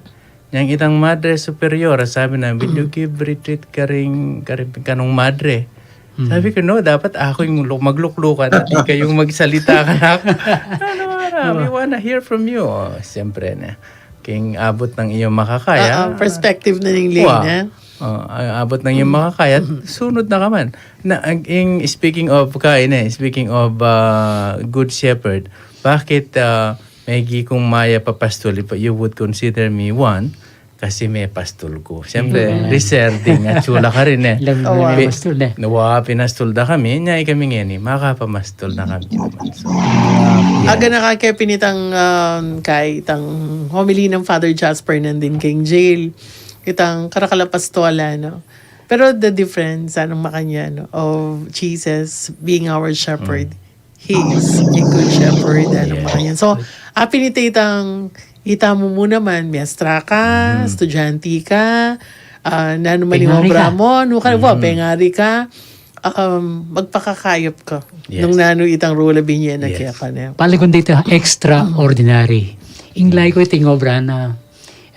Nyang itang madre superior, sabi na, "Will you give retreat karing, karing kanung madre?" Sabi ko, "No, dapat aku yung luk-, magluklukan at ikaw yung magsalita, kanak." Ano, ano, "We wanna hear from you." Oh, siyempre na. King abot ng iyong makakaya. Ah, ah, perspective na ning Lane, eh. Oh, a-, abot ng iyong makakaya, sunod na ka man. Na, ang, ing, speaking of kain, eh, speaking of, ah, Good Shepherd, bakit, ah, Maggie, kung maya pa pastul, if you would consider me one, kasi me pastul ku. Siyempre, reserving at sula ka rin, eh. Alam mo na yung pastul, eh. Nawa, pinastul da kami, nya kami ngeni, makapamastul na kami. So, aga na ka kaya pinitang, um, kay itang homily ng Father Jasper nandin keng jail. Itang karakal a pastola, no? Pero the difference, anong makanya, no, of Jesus being our shepherd. He is a good shepherd, ano pa yan. So, apin ita itang, ita mo mu naman, miyastra ka, estudyante ka, ah, nanu man ing obra mo, nu ka, wa, pengari ka, um, magpakakayap ka. Nung nanu itang rula binye na kaya ka na. Pali kung dito, extraordinary. Inglay ko iting obra na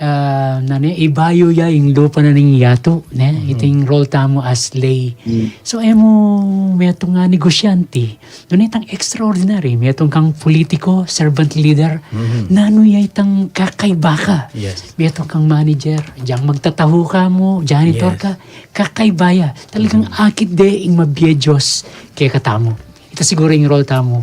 ah, nani, ibayu ya ing lupa na ning yatu, ne? Iting role tamu as lay. So, e mu, metung a negosyante. Nune itang extraordinary, metung kang politiko, servant leader. Nanu ya itang kakaiba ka? Metung kang manager, dyang magtatahu ka mu, janitor ka, kakaiba ya. Talagang akit de ing mabie Dios kekatamu. Ita siguro ing role tamu.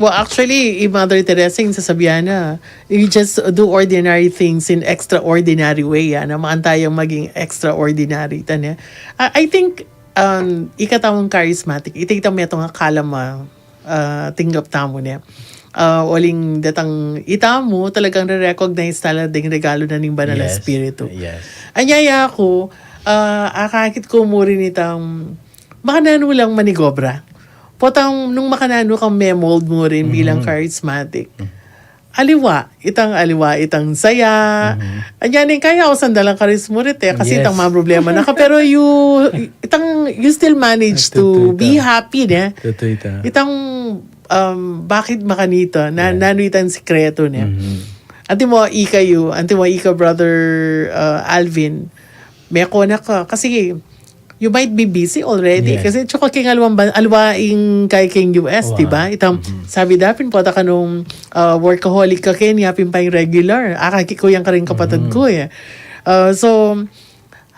Well, actually, i Mother Teresa ing sasabian na, "You just do ordinary things in extraordinary way," ah, na maan tayang maging extraordinary, tanya. I, I think, um, ika tamung charismatic, ita, ita metung a kalam a ah, tinggap tamu ne. Ah, uling datang itamu, talagang re-recognize tala ding regalu na ning Banal a Espiritu. Yes. Anyaya ku, ah, akakit ku mu rin itang makananu lang manigobra. Potang nung makananu kang me-mold mu rin bilang charismatic. Aliwa, itang aliwa, itang saya. Anya ning kaya, o sandalang karisma rin, eh, kasi itang mga problema na ka, pero you, itang, you still manage to be happy, ne? Itang, um, bakit makanita? Na, nanu itang sikreto, ne? Antimo ika yu, antimo ika, brother, uh, Alvin, meko na ka, kasi you might be busy already. Kasi tsaka king aliwang ban-, aliwa ing kaya king U S, di ba? Itang sabi da pin, pota ka nung, uh, workaholic ka, keni ya pin pa ing regular. Akakit ku yan karing kapatad ku, eh. Uh, so,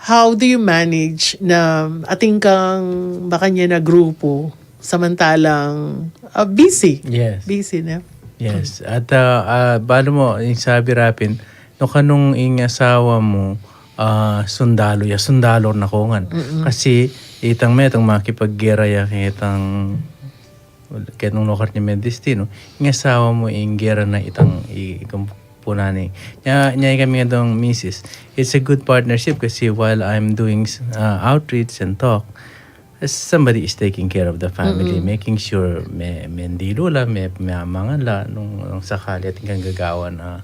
how do you manage na atin kang makanyan a grupu samantalang, uh, busy? Yes. Busy na. Yes. At, uh, uh, balu mu, ing sabi ra pin, no, kanung ing asawa mu, ah, sundalu ya, sundalu na ko ngan. Kasi itang metang makipaggera ya ketang, ketang nukar nia me destinu. Ing asawa mu ing gera na itang i-, ikampunan ni. Nya, nya kami nga dong misis. It's a good partnership kasi while I'm doing, ah, outreach and talk, somebody is taking care of the family, making sure me, mendilu la, me, meamangan la, nung, nung sakali atin kang gagawan, ah,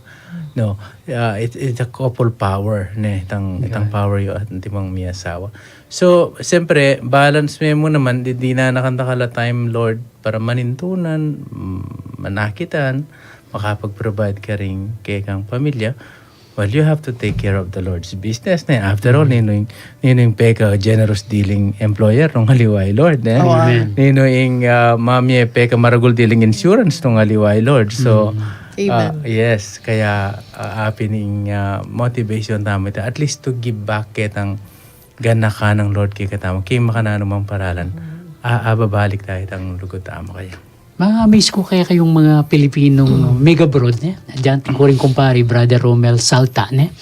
no, ah, it, it's a couple power, ne, itang, itang power yu at antimong miyasawa. So, siyempre, balance me mu naman, di, di na nakanta ka la time, Lord, para manintunan, mm, manakitan, makapag-provide ka rin kekang pamilya. Well, you have to take care of the Lord's business, ne? After all, ninu ing, ninu ing peka generous dealing employer nung aliwa i Lord, ne? Amen. Ninu ing, ah, mamie peka maragul dealing insurance nung aliwa i Lord. So, ah, yes, kaya, ah, apin ing, ah, motivation tamu ita, at least to give back ketang ganakan nang Lord kekatamu, king makananu mang paralan. Ah, ababalik tamu itang lugud tamu kaya. Ma-amaze ku kaya kayung mga Pilipinong mega-abroad, ne? Diyan, atin ku ring kumpare, Brother Romel Salta, ne?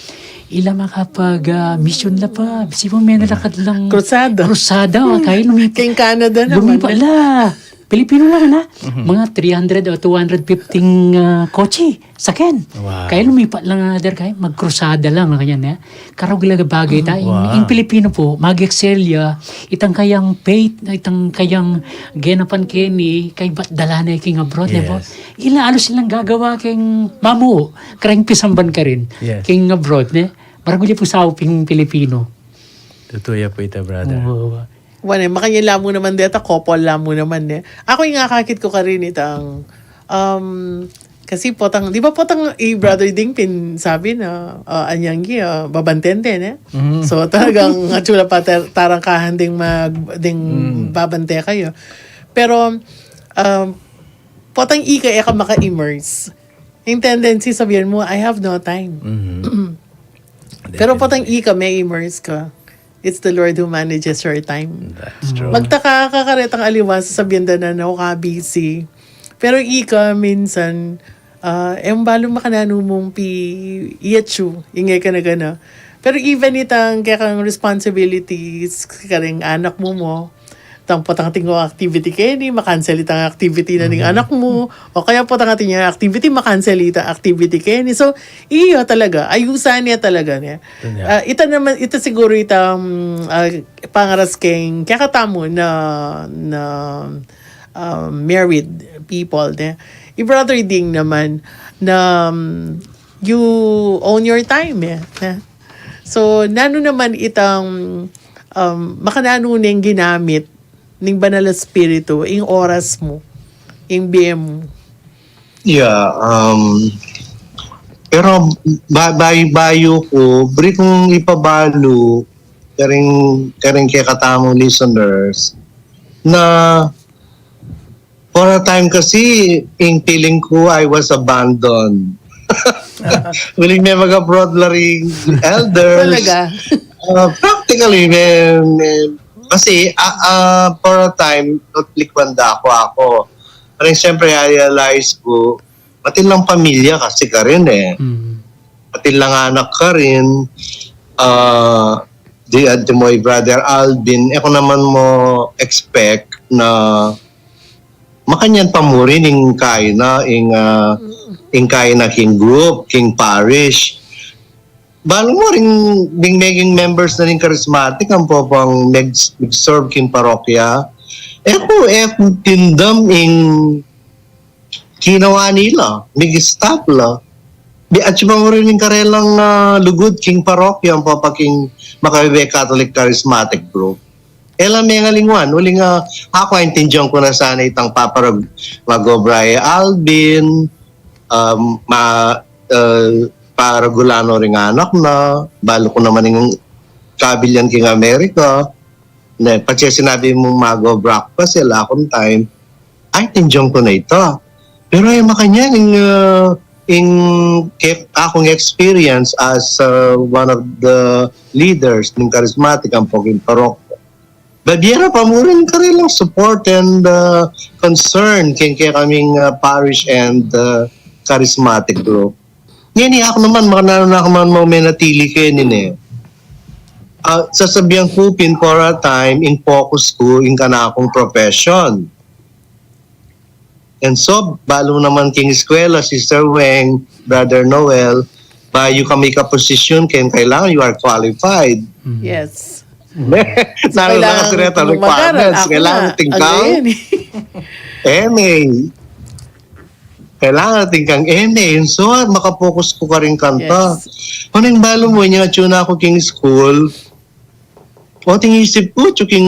Ila makapag, ah, misyon la pa. Sipa me nalakad lang. Krusada. Krusada, ah, kaya lumipat. King Canada naman, lumipat la. Pilipino lang, na? Mga three hundred o two hundred fifty, ah, kotse. Saken. Wow. Kaya lumipat lang, ah, der kaya, magkrusada lang, makanyan, eh. Karugul a bagay ta, ing, ing Pilipino pu, mag-excel ya, itang kayang faith, itang kayang genapan keni, kaybat dala ne king abroad, ne po? Yes. Ila alus ilang gagawa keng mamu, kareng pisamban karin, keng abroad, ne? Maragul ya pu saup ing Pilipino. Tutu ya pu ita, brother. Oo. Wane, makanyan la mu naman deta, couple la mu naman, ne? Aku ing akakit ku karin itang, um, kasi potang, di ba potang i Brother Ding pin sabi na, ah, anyang gi, ah, babantente, ne? So, talagang atsu la pa tar-, tarangkahan ding mag-, ding babante kayu. Pero, um, potang ika e ka maka-immerse. Ing tendency sabihan mu, "I have no time." Pero potang ika me-immerse ka, it's the Lord who manages your time. That's true. Magtaka ka karetang aliwa, sasabihan da na, "Naku, ka-busy." Pero ika, minsan, ah, e mu balu makananu mung pi-, iatsu, ingge ka na gana. Pero even itang kekang responsibilities, kareng anak mu mu, tang potang atin kang activity keni, ma-cancel itang activity na ning anak mu, o kaya potang atin yang activity, ma-cancel itang activity keni. So, iya talaga, ayusan ne talaga, ne? Ah, ita naman, ita siguru itang, ah, pangaras keng kekatamu na, na, ah, married people, ne? I Brother Ding naman, na, um, you own your time, eh, ne? So, nanu naman itang, um, makananu neng ginamit ning Banal a Espiritu, ing oras mu, ing bie mu? Yeah, um, pero ba-, bay-, bayu ku, buri kung ipabalu, karing, karing kekatamung listeners, na for a time kasi, ing feeling ku, I was abandoned. Uling me mag-abroad la ring elders. Talaga? Uh, practically, me, me, kasi, ah, ah, for a time, naglikwan da ku aku. Pero siyempre, I realize ku, atin lang pamilya kasi karin, eh. Atin lang anak karin, ah, di, di mo i Brother Alvin, e ku naman mo expect na Makanyan pa murin ing kaina, ing, ah, ing kaina king group, king parish. Balu murin, ding meging members na ning charismatic, ampo pang meg-, mag-serve king parokya. E ku, e ku tindam ing kinawa nila, mig-stop la. Di, atyu pa murin ing karelang, ah, lugud king parokya, ampo pa king Makabe Catholic Charismatic Group. E la mengalinguan, uling, ah, aku aintindian ku na sana itang paparag-, mag-obra i Alvin, um, ma-, uh, paragulan no ring anak na, balu ku naman ing kabilyan king Amerika, ne, patse sinabi mung mag-obra ku kasi ala kung time, aintindian ku na ita. Pero e makanyan ing, uh, ing ke-, akung experience as, uh, one of the leaders ning charismatic ampo king parokya. Babie ra pa murin karelang support and, uh, concern king kekaming, uh, parish and, uh, charismatic group. Ngeni aku naman, makananu na ku man menatili keni ne. Ah, sasabian ku pin for a time, ing focus ku, ing kanakung profession. And so, balu naman king eskwela, Sister Weng, Brother Noel, bayu ka mika posisyon, ken kailangan you are qualified. Yes. Nalu na kasi reta requirements, kailangan tingkang M A. Kailangan tingkang M A. And so, makapokus ku karing kanta. Yes. Kuneng balu mu, inya atyu na ku king school, o, ting isip ku, atyu king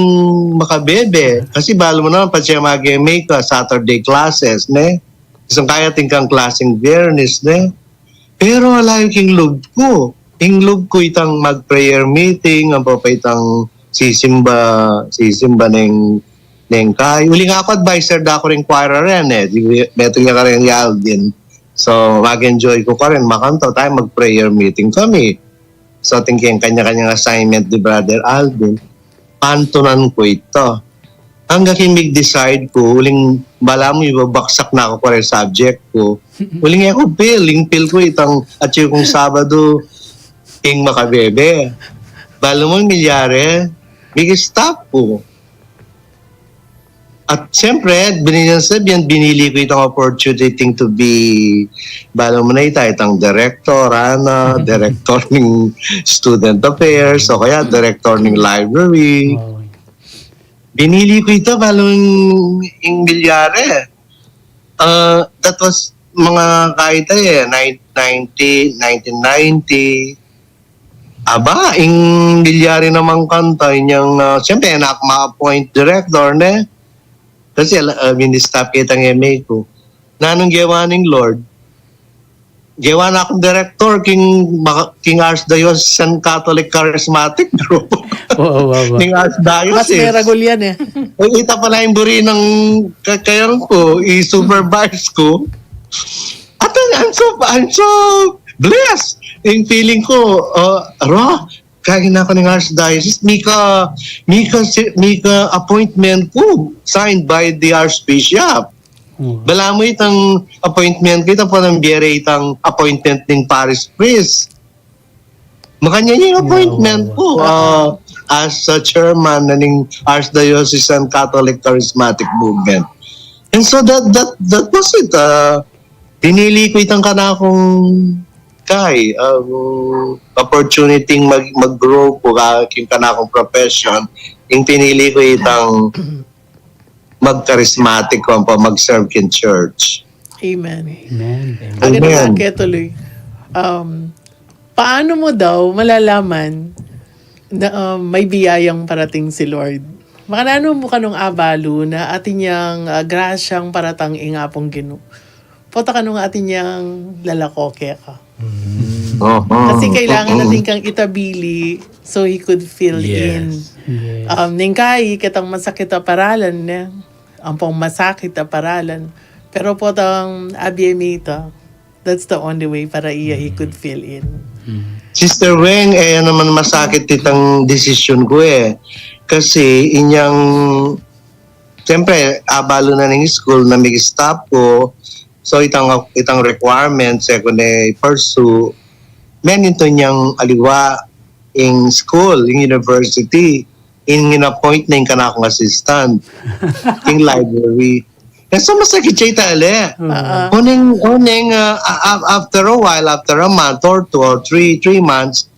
makabebe. Kasi balu mu naman, patse mag-M A ka, Saturday classes, ne? Isang kaya atin kang klaseng Biyernes, ne? Pero ala yu king lub ku. Ing lub ku itang mag-prayer meeting, ampo pa itang sisimba, sisimba neng, neng kai. Uling aku adviser da ku ring choir ren, e. Di, metung ya karin i Alvin. So, mag-enjoy ku karin, makanta tamu, mag-prayer meeting kami. So, atin keng kanya-kanyang assignment di Brother Alvin, pantunan ku ita. Anggang king mig-decide ku, uling balamu ibabaksak na ku kareng subject ku. Uling e ku feel, ing feel ku itang atyu kung Sabadu, ing makabebe. Balu mu ing milyari, mig-stop ku. At siyempre, binili, sabian, binili ku itang opportunity to be, balu mu na ita, itang director, ana, director ning student affairs, o kaya director ning library. Binili ku ita, balu ing, ing milyari. Uh, that was mga kaita e, nine-, ninety, nineteen ninety. Aba, ing milyari namang kanta, inyang, ah, siyempre, anak ma-appoint director, ne? Kasi, ah, mini-stop kitang M A ku. Nanung gewa ning Lord? Gewa na kung director king, baka, king Archdiocesan Catholic Charismatic Group. Oo, oo, oo. Ning Mas Archdiocese. Meragul yan e. Eh, ita pala yung buri ng kakayan ko, i-supervise ko. At I'm so, I'm so blessed. Yung feeling ko, uh, aro, kaya na ako ng Archdiocese, mika, mika, mika appointment ko, signed by the Archbishop. Balamu itang appointment ko, ita pa nang biyari itang appointment ning parish priest. Makanyan yung appointment ko, uh, as a chairman na ning Archdiocesan Catholic Charismatic Movement. And so that, that, that was it. Uh, pinili ko itang kanakong kai, uh, opportunity mag, mag-grow ko ka, yung kanakong profession. Yung pinili ko itang mag-charismatic ko pa, mag-serve in church. Amen. Amen. Agad Amen. Ketuloy. Um, paano mo daw malalaman na um, may biyayang parating si Lord? Makananu mu kanung abalu na atin yang uh, grasyang paratang ing Apung Ginu? Pota kanung atin yang lalako keka. Oo. Kasi kailangan Oo. Natin kang itabili so he could fill in. Yes. Um, ningkai, kitang masakit a paralan, ne? Ampong masakit a paralan. Pero potang abie mita, that's the only way para iya he could fill in. Sister Weng, eh, naman masakit itang desisyon ko eh. Kasi inyang, siyempre, abalu na ning school na mig-stop ko. So, itang, itang requirements, eh, kung pursue, meninto niyang aliwa, ing school, ing university, ing in-appoint na ing kanakong assistant, ing library. Basta masakit ya ita, ale. Oneng, oneng, ah, a- a- after a while, after a month or two or three, three months,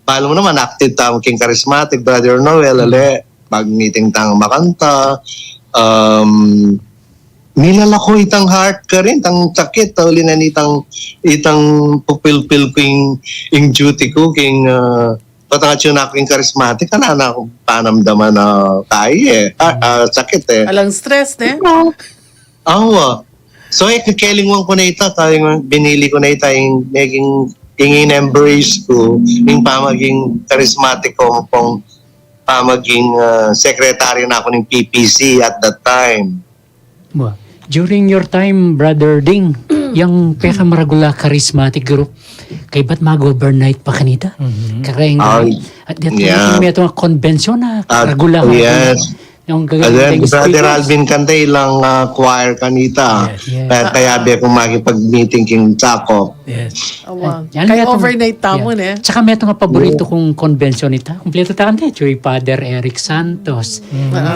balu mu naman, active tamu king charismatic, Brother Noel, ale, mag-meeting tang makanta, um, milalako itang heart karin, itang sakit, uli na nitang, itang pupilpil ku ing, ing duty ku, king, ah, patang atyu na ku king charismatic, ala na kung panamdaman na kaya, eh. Ah, ah, sakit, eh. Alang stress, ne? Awa. So, eh, kakalingwan ku na ita, kakalingwan, binili ku na ita, ing, meging, ing in-embrace ku, ing pamaging charismatic ku, pung pamaging, ah, secretary na ku ning P P C at that time. Wa. During your time, Brother Ding, yang pekamaragul a charismatic group, kaybat mag-overnight pa kanita. Kareng, at that time, metung a convention na, at, karagul a, yes. Yung gagawin Brother Alvin Cante, ilang, ah, choir kanita. Yes. Kaya, kaya be kung makipag-meeting king Sakop. Yes. Awa. Kaya overnight tamu, ne? Tsaka metung a paborito kung convention ita. Kumpleto ta kante, Chuy Father Eric Santos,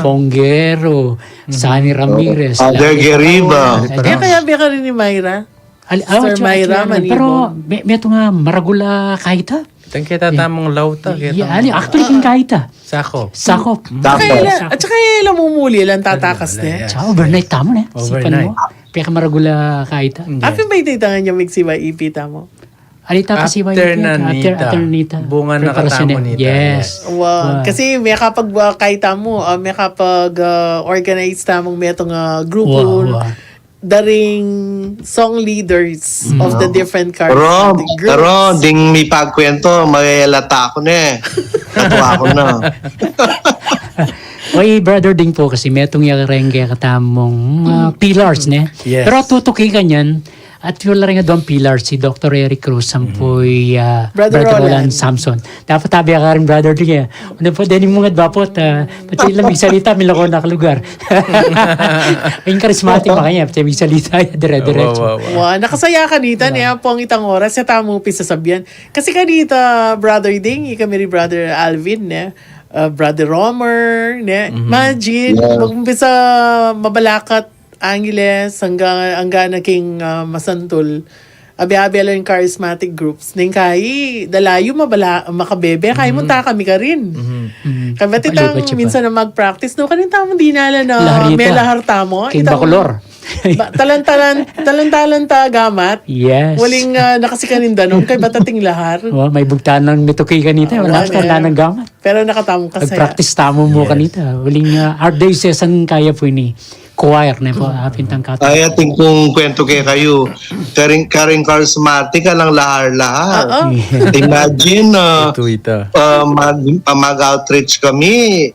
Fongero, Sonny Ramirez, Father Geriba. Kaya, kaya be karin ni Myra. Sister Myra Manibong. Pero metung a maragul a kaita. Itang keta tamung lauta, keta. Ali, actually, king kaita. Sakop. Sakop. At saka ila mumuli, ilang tatakas, ne? Tsaka overnight tamu, ne? Sipan mu. Pekamaragul a kaita. Apin ba ita itang anyang migsiwa ipita mu? Alita kasi ba after na nita. Bunga na katamu nita. Yes. Wow. Kasi mekapag, ah, kaita mu, ah, mekapag, ah, organize tamung metung a grupu. Daring song leaders of the different charismatic groups. Pero ding mipagkwento, maela ta ku ne. Katuwa ku na. Oy, Brother Ding pu, kasi metung ya reng kekatamung, ah, pillars, ne? Yes. Pero tutuki kanyan, at wala reng aduang pillars, si Doctor Eric Cruz, ampuy, ah, Brother Roland Samson. Dapat tabi ka rin, Brother Ding, eh. Ano po, deni mu nga dapot, ah, pati lang migsalita, milako na ka lugar. Ing charismatic makanya, pati migsalita, dire-diretso. Wa, wa, wa. Wa, nakasaya kanita, ne, ampong itang oras, ya tamu pisasabyan. Kasi kanita, Brother Ding, ikami ri Brother Alvin, ne, ah, Brother Romer, ne, imagine, mag-umpisa mabalakat, Angeles, angga, angga na king, ah, masantul. Abe-abe la ing charismatic groups. Neng kai, dalayu mabala, makabebe, kai munta kami karin. Kaya bati tang minsan na mag-practice, no? Kanin tamu dinala na melahar tamu. King Bacolor. Talan-talan, talan-talan ta gamat. Yes. Waling, ah, nakasikanin danon, kaya batating lahar. Wa, may bugtan nang mituki kanita, wala ka na ng gamat. Pero nakatamung kasaya. Practice tamu mu kanita. Waling, ah, Archdiocese ang kaya pu ini. Choir ne pu, apin tang kata. Ay, atin kung kwento kekayu. Karing, karing charismatic, alang lahar-lahar. Imagine, ah, ah, mag, ah, mag-outreach kami.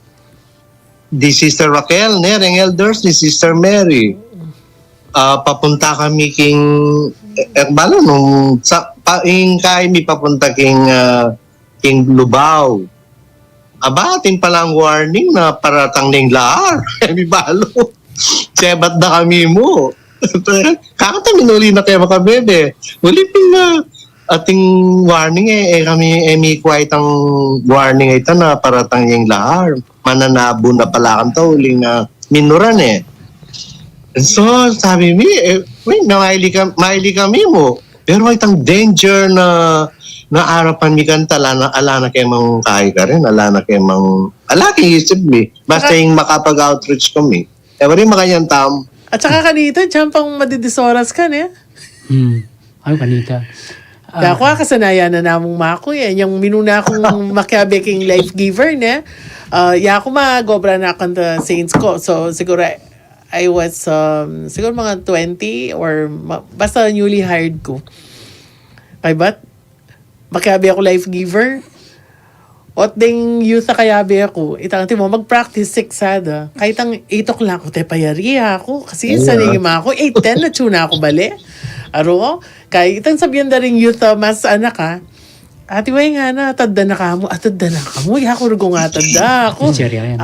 Di Sister Raquel, ne, reng elders, di Sister Mary. Ah, papunta kami king, eh, eh, bala nung, sa, pa, ing kai mi papunta king, ah, king Lubao. Aba, atin palang warning na paratang neng lahar. E mi balu. Sebat da kami mu. Kakata minuli na kaya makabebe. Uli pin na ating warning e, e kami, e mi kuway itang warning ita na paratang neng lahar. Mananabu na pala kanta uli na minuran e. So, sabi mi, e, uy, na maili kami, maili kami mu. Pero itang danger na, na arapan mi kanta, ala na, ala na kemang kai karin, ala na kemang, ala keng isip mi. Basta ing makapag-outreach kami. E, wari makanyan tam. At saka kanita, tiyan pang madidisoras ka, ne? Hmm. Ay, kanita. Kaya aku, kasanayan na namung maku, e. Yang minuna kung makiabe king life giver, ne? Ah, ya aku mag-obra na kanta Saints ko. So, siguro, I was, um, siguro mga twenty or ma-, basta newly hired ku. Kaybat, makiabe aku life giver. Ot deng youth a kayabe ku, itang ti mo mag-practice six sada. Kaytang eight o'clock ku, te payari aku. Kasi sanay ma ku, eight ten na tune aku bale. Aro, kaytang sabian da ring youth a mas anak a, Ati, wa, ngana, atadda na kamu, atadda na kamu, ya ku rugung atadda, aku.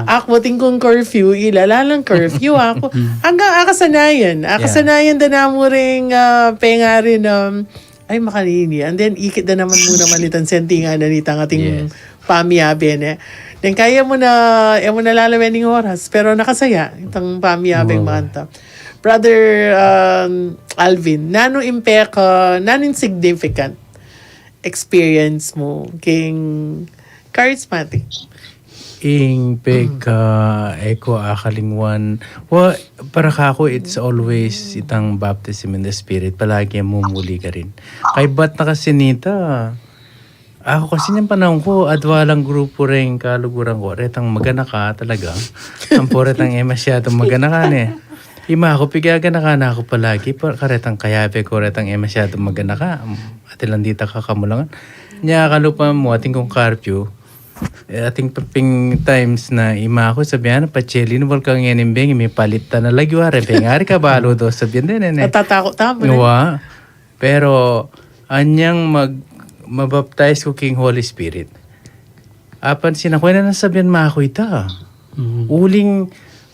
Aku, atin kung curfew, ila, lalang curfew, aku. Anggang akasanayan, akasanayan da namu ring, ah, pengarin, um, ay, makanini. And then, ikit da naman mu naman itang sentingan na nitang ating pamiabe, ne. Then, kaya mu na, e mu na lalawen ing oras, pero nakasaya, itang pamiabe, wow, manta. Brother, um, Alvin, nanu ing peka, nanu ing significant experience mu king charismatic? Ing peka, e ku akalingwan. Wa, para kaku, it's always itang baptism in the Spirit. Palagi mumuli karin. Kaybat na kasi nita, aku kasi neng panaun ku, adwa lang grupu reng kaluguran ku, retang maganaka talaga. Ampo retang e masyadung maganaka, ne. Ima ku, pigaganaka na ku palagi, pa, karetang kayabe ku, retang e masyadung maganaka. Atin lang dita kakamulangan. Nya kalupa mu, atin kung curfew. E, atin pa ping times na ima ku, sabian, pa Chelin, wal kang enim beng, mipalit ta na lagyu, are, beng, are ka, balu do, sabian din, ne. Natatakut tamu, ne? Wa. Pero, anyang mag-, mabaptize ku king Holy Spirit, apansin aku, e na nasabian maku ita. Mm. Uling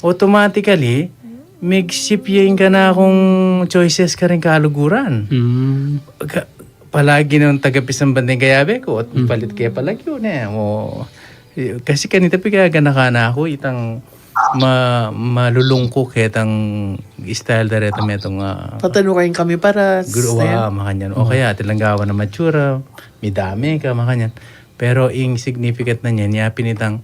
automatically, mig-shift ya ing kanakung choices karing kaluguran. Mm. Ka-, palagi nung tagapisamban ding kayabe ku, at palit ke palagyu, ne. O, kasi kanita pigaganaka na ku, itang ma-, malulungkuk ketang style da reta metung, ah, patanu kayung kamiparas, gru-, wa, makanyan. O kaya, atin lang gawan na matsura, midame ka, makanyan. Pero ing significant na niyan, ya pin itang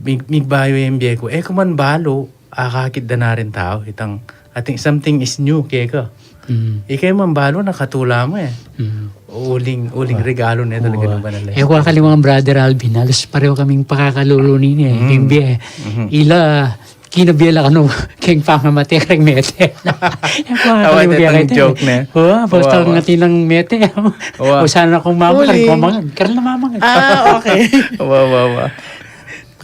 mig-, migbayu yang bie ku. E ku man balu, akakit da na ring tau, itang, atin something is new keka. Mm. Ika man balu, nakatula mu, e. Mm. Uling, uling regalu ne talaga ng banal. E ku akalingwan, Brother Alvin, halos pareho kaming pakakalulu nini, e. Mm. Ing bie, ila, kinabie la kanu, keng pamamate reng mete. E ku akalingwan, itang joke, ne? Wa, basta wa, wa. Atin lang mete. Wa. O sana kung mama, uling. Kung mama, karna mama. Ah, okay. Wa, wa, wa.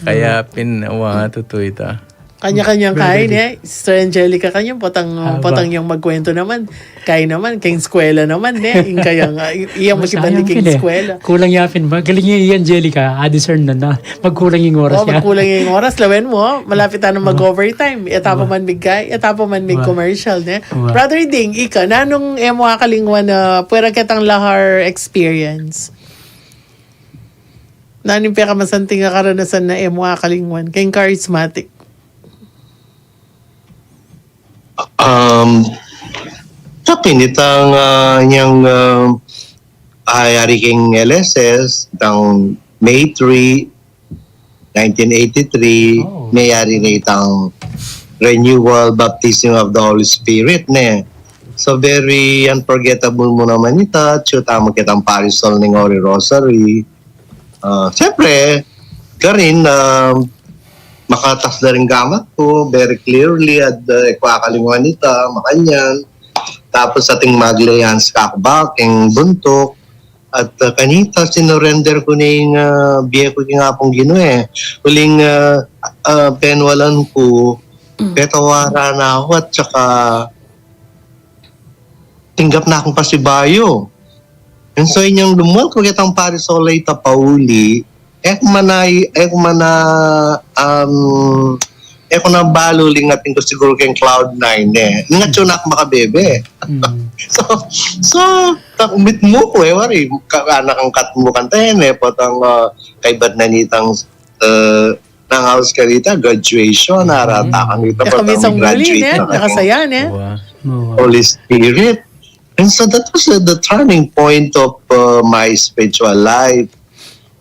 Kaya pin, wa, tutu ita. Kanya-kanyang kain, e. Sister Angelica, kanya potang, ah, potang yang magkwento naman. Kain naman, keng eskwela naman, ne. Ing kaya nga, i-, iya mo si basta bandi yang keng pin, e. Eskwela. Kulang ya pin ba? Galing ya, i Angelica, a-discern na na. Magkulang ing oras ya. O, magkulang ing oras, lawen mo, malapit na mag-overtime. Ita pa man mig-, ita pa man mig-commercial, ne. Wa. Brother Ding, ika, nanung e mu akalingwan na pwera ketang lahar experience? Nanu ing pekamasanting a karanasan na e mu akalingwan keng charismatic? Um, tapi nitang, ah, yang, ah, ayari king L S S, itang May three, nineteen eighty-three, oh, mayari na itang renewal baptism of the Holy Spirit, ne. So, very unforgettable mu naman ita, tsu tamu ketang parish hall ning Holy Rosary. Ah, siyempre, karin, ah, makatas da ring gamat ku, very clearly, at, ah, e ku akalingwan ita, makanyan. Tapos atin mag-lay hands kaku ba, keng buntuk. At, ah, kanita, sinurrender ku ning, ah, bie ku king Apung Ginu, e. Uling, ah, ah, penwalan ku, petawaran na ku, at saka tinggap na kung pasibayu. And so, inyang lumual ku ketang parish hall a ita pauli, e ku man a, e ku man a, um, e ku na balu, lingatin ku siguru keng cloud nine, e. Lingat yu na ku makabebe. Mm. So, so, ta-, mitmu ku, e, wari, ka-, anak ang katmu kanta, e, ne, potang, ah, kaybat na nitang, ah, nang haus kanita, graduation, mm, arata kanita, e, kami potang sang muli, graduate ne? Na kami. Nakasaya, ne? Wa. Wa. Holy Spirit. And so that was, uh, the turning point of, uh, my spiritual life.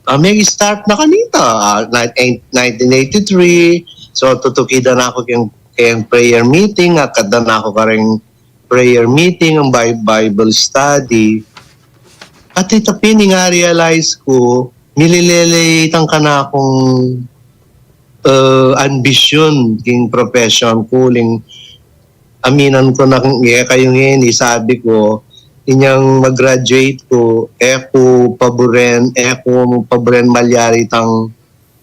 Ah, may start na kanita, ah, ni-, nineteen eighty-three. So, tutukidan na ku keng, keng prayer meeting, akatan na ku kareng prayer meeting, ang Bi-, Bible study. At ita pin ing a-realize ku, mililele itang kanakung, uh, ambisyon king profession ku, uling aminan ku na kung e kayu ngeni, sabi ku, inyang mag-graduate ku, e ku paburen, e ku paburen malyari itang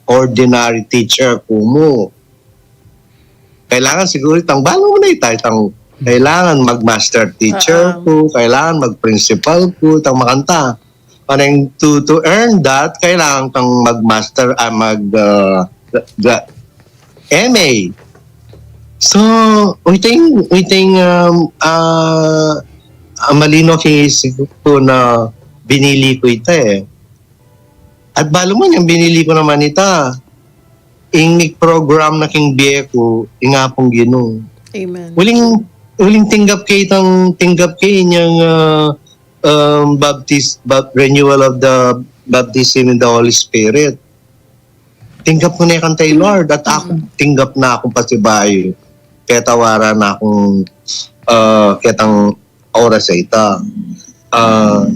ordinary teacher ku mu. Kailangan siguru itang, balu mu na ita, itang kailangan mag-master teacher ku, kailangan mag-principal ku, itang makanta. Parang to, to earn that, kailangan kang mag-master, ah, mag, ah, gra-, gra-, M A. So, we think, we think, um, ah, ah, malino king isip ku na binili ku ita, e. At balu mu, inyang binili ku naman ita, ing mig-program na king bie ku, ing Apung Ginu. Amen. Uling, Uling tinggap ke itang, tinggap ke inyang, ah, um, baptis-, bap-, renewal of the baptism in the Holy Spirit. Tinggap ku ne kang Lord, at aku, tinggap na kung pasibayu. Kaya tawaran na kung, ah, ketang oras a ita. Ah,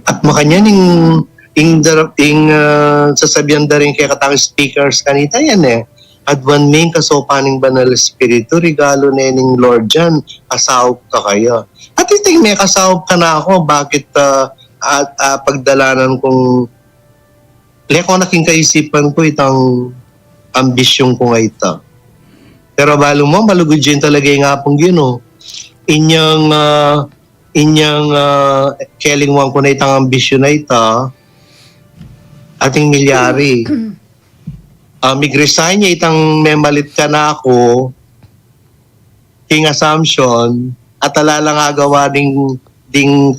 at makanyan ing, ing, dar-, ing, ah, sasabian da rin kekatang speakers kanita yan e. Aduan me ing kasaupan ning Banal Espiritu, regalo ne ning Lord yan, kasaup ka kaya. At ita ing mekasaup kanaku, bakit, ah, at, ah, pagdalanan kung leko na king kaisipan ku itang ambisyun ku nga ita. Pero balu mu, malugud ya talaga ing Apung Ginu. Inyang, ah, inyang, ah, kelingwan ku na itang ambisyun a ita, ating milyari. Ah, mig-resign ya itang memalit kanaku, king Assumption, at ala lang agawa ding, ding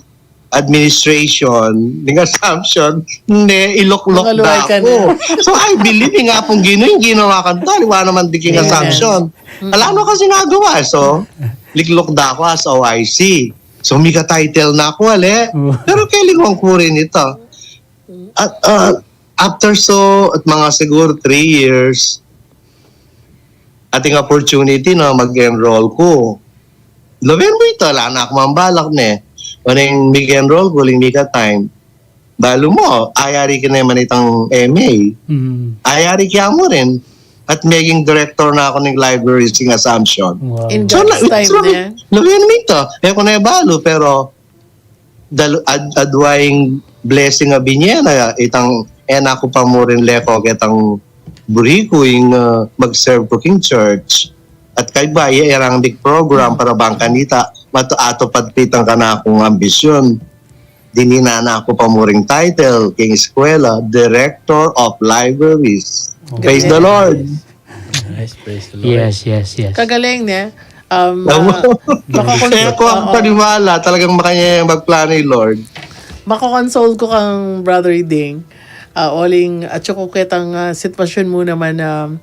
administration, ding Assumption, ne, iluklok da ku. So, I believe ing Apung Ginu, ing ginawa kanita, aliwa naman di king Assumption. Ala no kasing agawa, so, liklok da ku as O I C. So, mika-title na ku, ale. Pero kelingwan ku rin ita. At, ah, after so, at mga siguro three years, ating opportunity na mag-enroll ku. Lawen mu ita, ala na ku mang balak ne. Uling mig-enroll ku, uling mika-time. Balu mu, ayari ke ne man itang M A. Ayari ke mu rin. At meging director na ku ning library king Assumption. Wow. In God's time, lawen mu ita. E ku ne balu, pero dal-, ad-, adwa ing blessing a binye na, itang e na ku pa mu rin leko ketang buri ku ing, ah, mag-serve ku king church. At kaybat ya, irang big program para bang kanita, matu-, atupad ku itang kanakung ambisyun. Dininan na ku pa mu ring title king eskwela, Director of Libraries. Praise the Lord. Nice, praise the Lord. Yes, yes, yes. Kagaling, ne? Um, ah, makakon-, kaya ku ang paniwala, talagang makanya magplano yung Lord. Makakonsol ku kang Brother Ding. Ah, uling, at saka ketang, ah, sitwasyon mu naman na,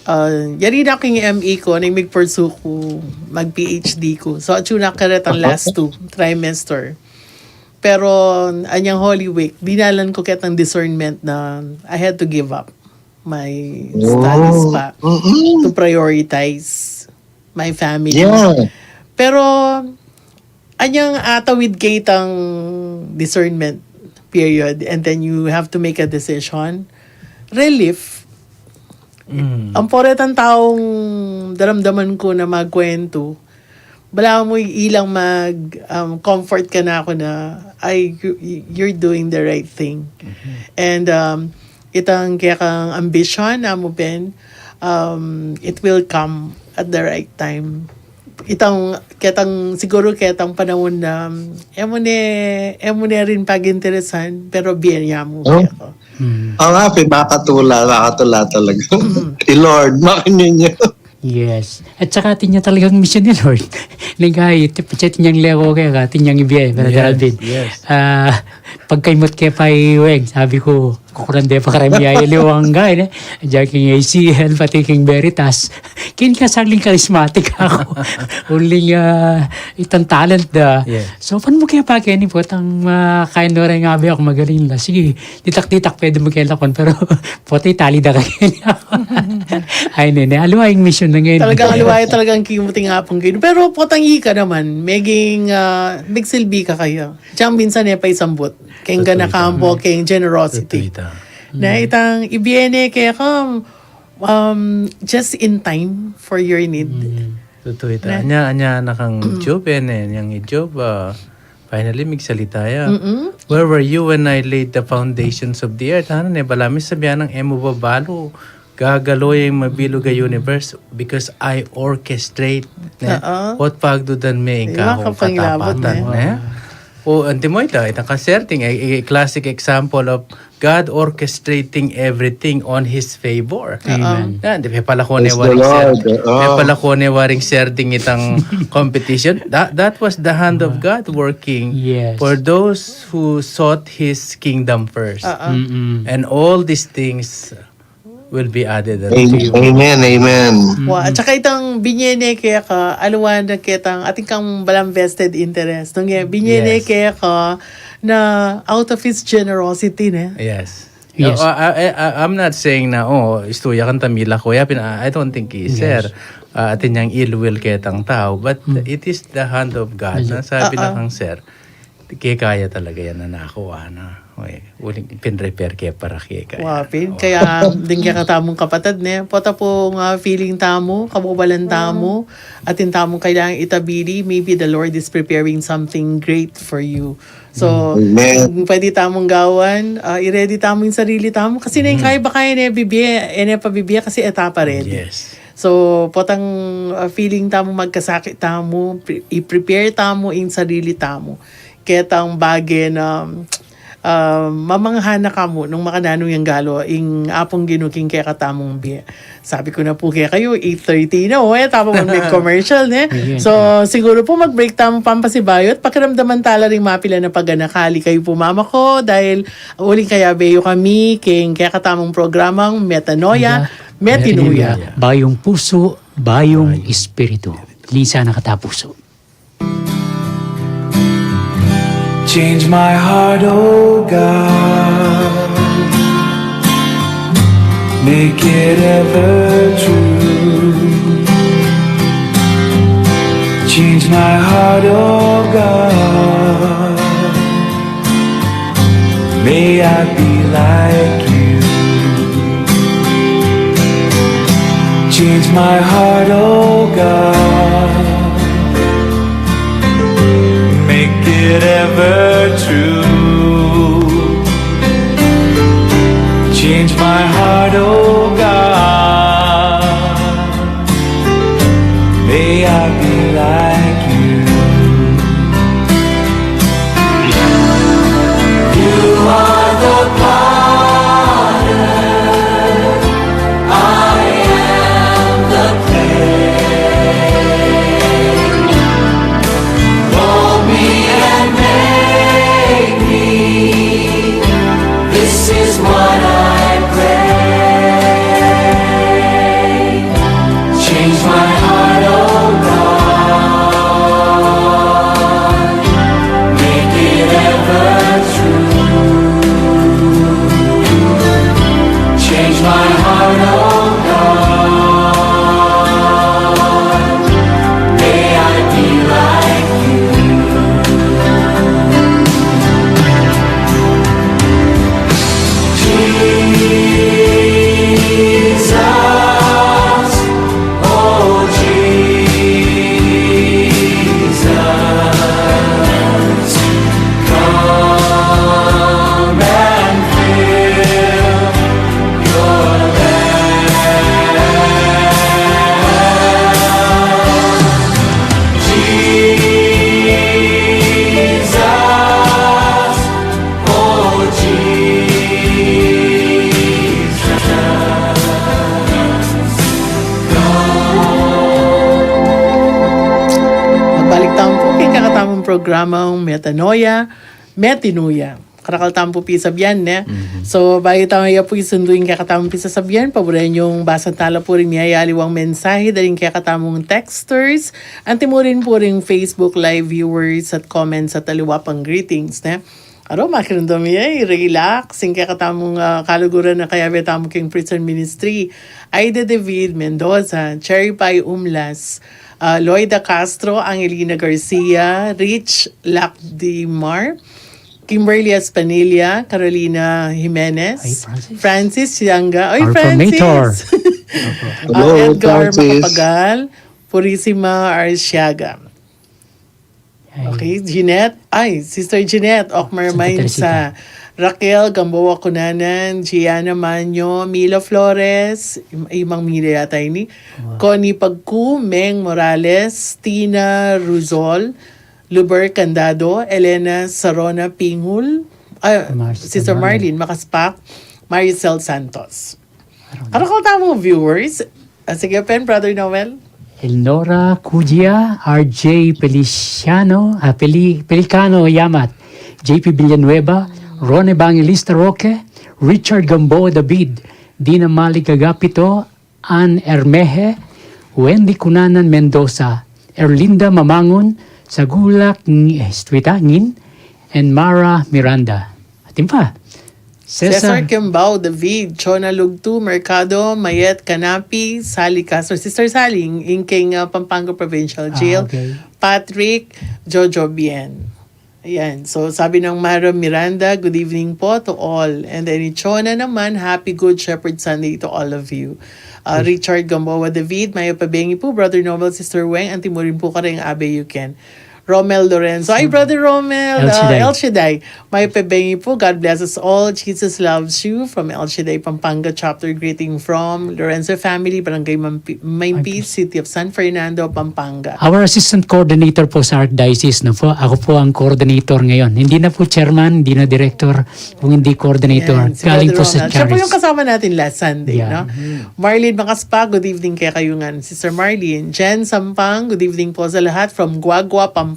ah, yari na king M A ku, na mig-pursue ku, mag-P H D ku. So, atsu na karetang last two trimester. Pero, anyang Holy Week, dinalan ku ketang discernment na I had to give up my studies pa, to prioritize my family. Yeah. Pero, anyang atawid ke itang discernment period, and then you have to make a decision, relief. Mm. Ampo retang taung daramdaman ku na magkuwentu, balamu ilang mag, um, comfort kanaku na, "Ay, you, you're doing the right thing." And, um, itang kekang ambition namu, Ben, um, it will come at the right time. Itang, ketang, siguru ketang panaun na, um, e mu ne, e mu ne rin pag-interesan, pero bie ya mu, oh, keka. Mm. Oo nga, Fe, makatula, makatula talaga. I Lord, makanyan ya. Yes. At saka atin ya talagang misyon ni Lord. Neng kahit, pacet niyang leko kaya, atin yang ibie, Brother Alvin. Yes. Ah, pagkaimut ke pa i Weng, sabi ku, kukuran de pa kareng miyayaliwang ka, ne? Diyan king A C L, pati king Veritas. King kasagling charismatic aku. Uling, ah, itang talent da. Yes. So, pan mu ke pa keni, potang, ah, kain no rin nga abi aku magaling la. Sige, ditak-ditak pwede mu ke lakwan, pero pota itali da keni. Ay, nene, aliwa ing misyon na ngayon. Talagang aliwa, talagang kimuting apung kayo. Pero potang ika naman, meging, ah, megsilbi ka kaya. Diyan minsan e pa isambut. Keng gana kampo, keng generosity. Na itang ibie ne keka, um, just in time for your need. Mm. Tutu ita. Anya, anya na kang Job, e, ne, yang i Job, ah, finally, migsalita ya. Mm-mm. "Where were you when I laid the foundations of the earth?" Ano, ne, balamu sabian nang e mu babalu, gagalo ya ing mabilug a universe because I orchestrate, ne? Oo. Ot pagdudan me ing kaku katapatan, ne? O, antimo ita, itang kaserting, a, a classic example of God orchestrating everything on His favor. Amen. Yan, di, pepalako ne waring ser-, pepalako ne waring serding itang competition. That, that was the hand of God working for those who sought His kingdom first. And all these things will be added unto you. Amen, amen. Wa, at saka itang binye ne keka, aliwa na ketang, atin kang balang vested interest. Nung e, binye ne keka na out of his generosity, ne? Yes. Yes. Uh, I, I, I- I'm not saying na, oh, istuya kang tamila ko. Yapin, I I don't think he, sir. Uh, atin yang ill will ketang tau. But it is the hand of God. Na sabi na kang sir, kekaya talaga yan na nakuha na. Okay. Uling pinrepair ke para kekaya. Wa, pin. Kaya ding kekatamung kapatad, ne? Pota pu nga feeling tamu, kabubalan tamu, atin tamung kailangan itabili, maybe the Lord is preparing something great for you. So, pwede tamung gawan, ah, i-ready tamu ing sarili tamu. Kasi na ing kaya baka ene bibie, ene pa bibie kasi e ta pa ready. Yes. So, potang, ah, feeling tamu magkasakit tamu, pre- i-prepare tamu ing sarili tamu. Ketang bage na, ah, mamangha na kamu nung makananu yang galu, ing Apung Ginu king kekatamung bie. Sabi ku na pu kekayu, eight thirty na, o, e ta pa man mag-commercial, ne? So, siguru pu mag-break tamu pampasibayu at pakiramdaman tala ring mapilan a paganaka. Ali kayu pu mamako, dahil uling kayabe yu kami king kekatamung programang Metanoia, Metinuya. Bayung pusu, bayung espiritu. Linsa na katapusu. Change my heart, oh God. Make it ever true. Change my heart, oh God. May I be like you. Change my heart, oh God. Make it ever true. Change my heart, oh God. May I be like you. You are the potter, I am the clay. Mold me and make me. This is what I pray. Change my heart, oh God. Make it ever true. Change my heart, oh God. May I be like you. Jesus, oh Jesus, come and fill your land. Jesus, oh Jesus. Magbalik tamu pu king kekatamung programang Metanoia, Metinuya. Karakal tamu pu pisasabian, ne? So, bayu tamu ya pu isundu ing kekatamung pisasabian, paburen yung basa tala pu ring miyayaliwang mensahe da ring kekatamung texters, anti mu rin pu ring Facebook Live viewers at comments at aliwa pang greetings, ne? Aro, makiramdam ya, i-relax ing kekatamung, ah, kaluguran a kayabe tamu king prison ministry. Aida David Mendoza, Cherry Pie Umlas, ah, Loida Castro, Angelina Garcia, Rich Lacdimar, Kimberly Espanilla, Carolina Jimenez, Francis Yanga, oy, Francis! Ah, Edgar Macapagal, Purisima Arsiaga. Okay, Jeanette. Ay, Sister Jeanette, Okmar Mainsa, Raquel Gamboa Cunanan, Gianna Manyo, Mila Flores, im- imang Mila yata ini, Connie Pagku, Meng Morales, Tina Ruzol, Luber Candado, Elena Sarona Pingul, ah, Sister Marlene Makaspak, Maricel Santos. Karakal tamu viewers. Ah, sige, pen, Brother Noel. Elnora Cudia, R J Feliciano, ah, Peli- Pelicano Yamat, J P Villanueva, Ron Evangelista Roque, Richard Gamboa David, Dina Malik Agapito, Ann Hermeje, Wendy Cunanan Mendoza, Erlinda Mamangun, Sagulak Ng-, Estuita Ngin, and Mara Miranda. Atin pa, Cesar Cesar Kimbao, David, Chona Lugtu, Mercado, Mayet Canapi, Sally Castro, Sister Sally, ing, ing king, uh, Pampanga Provincial Ah, Jail, okay. Patrick, Jojo Bien. Ayan. So, sabi ng Mara Miranda, "Good evening po to all." And then, ni Chona naman, "Happy Good Shepherd Sunday to all of you." Uh, Richard Gamboa David, "Mayap a bengi po, Brother Noel, Sister Weng, anti mo rin po kareng Abe Yuken." Romel Lorenzo. Ay, Brother Romel, El uh, Shaddai. El Shaddai. "Mayap a bengi po. God bless us all. Jesus loves you." From El Shaddai, Pampanga chapter. Greeting from Lorenzo family, Barangay Mampi-, Maimpi, City of San Fernando, Pampanga. Our assistant coordinator po sa Archdiocese, no po? Ako po ang coordinator ngayon. Hindi na po chairman, hindi na director, kung hindi coordinator. Ayan, si Galing Brother po sa Ronald. Siya po Charis. Yung kasama natin last Sunday, Yeah. no? Marlene Macaspa, good evening kekayu ngan. Sister Marlene. Jen Sampang, good evening po sa lahat from Guagua, Pampanga.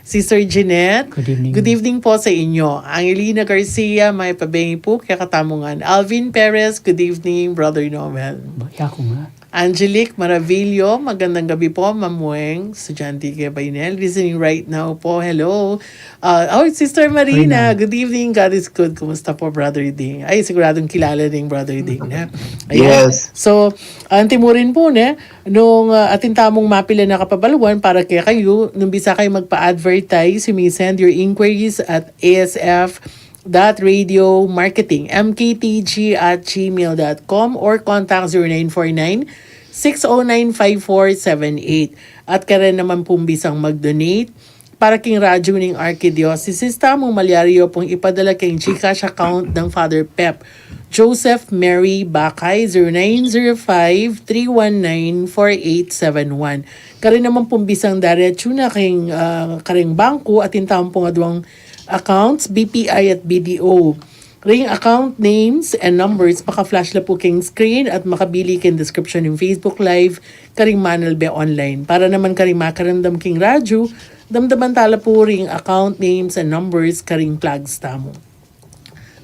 Sister Jeanette, Good evening. Good evening po sa inyo. Angelina Garcia, mayap a bengi po kekatamu ngan. Alvin Perez, good evening, Brother Noel. Ba, ya ko nga. Angelique Maravillo, magandang gabi po, Ma'am Weng. Estudyante kay Bainel, listening right now po. Hello. Uh, oh, Sister Marina, Marina. Good evening. God is good. Kumusta po, Brother Ding? Ay, siguradong kilala ding Brother Ding na. Ayan. Yes. So, anti mo rin po, ne? Nung, ah, atin tamung mapilan a kapabaluan para kekayu, nung bisa kayu magpa-advertise, you may send your inquiries at A S F dot radio marketing, M K T G at gmail dot com, or contact zero nine four nine, six oh nine, five four seven eight. At karin naman pung bisang mag-donate para king radyu ning Archdiocese, tamu malyari yu pung ipadala king GCash account nang Father Pep Joseph Mary Bacay, zero nine zero five, three one nine, four eight seven one. Karin naman pung bisang daretsu na king, ah, karing bangku, atin tamu pung aduang accounts, B P I at B D O. Ring account names and numbers, maka-flash la pu king screen at makabili king description ning Facebook Live karing Manalbe Online. Para naman karing makiramdam king radyu, damdaman tala pu ring account names and numbers karing flags tamu.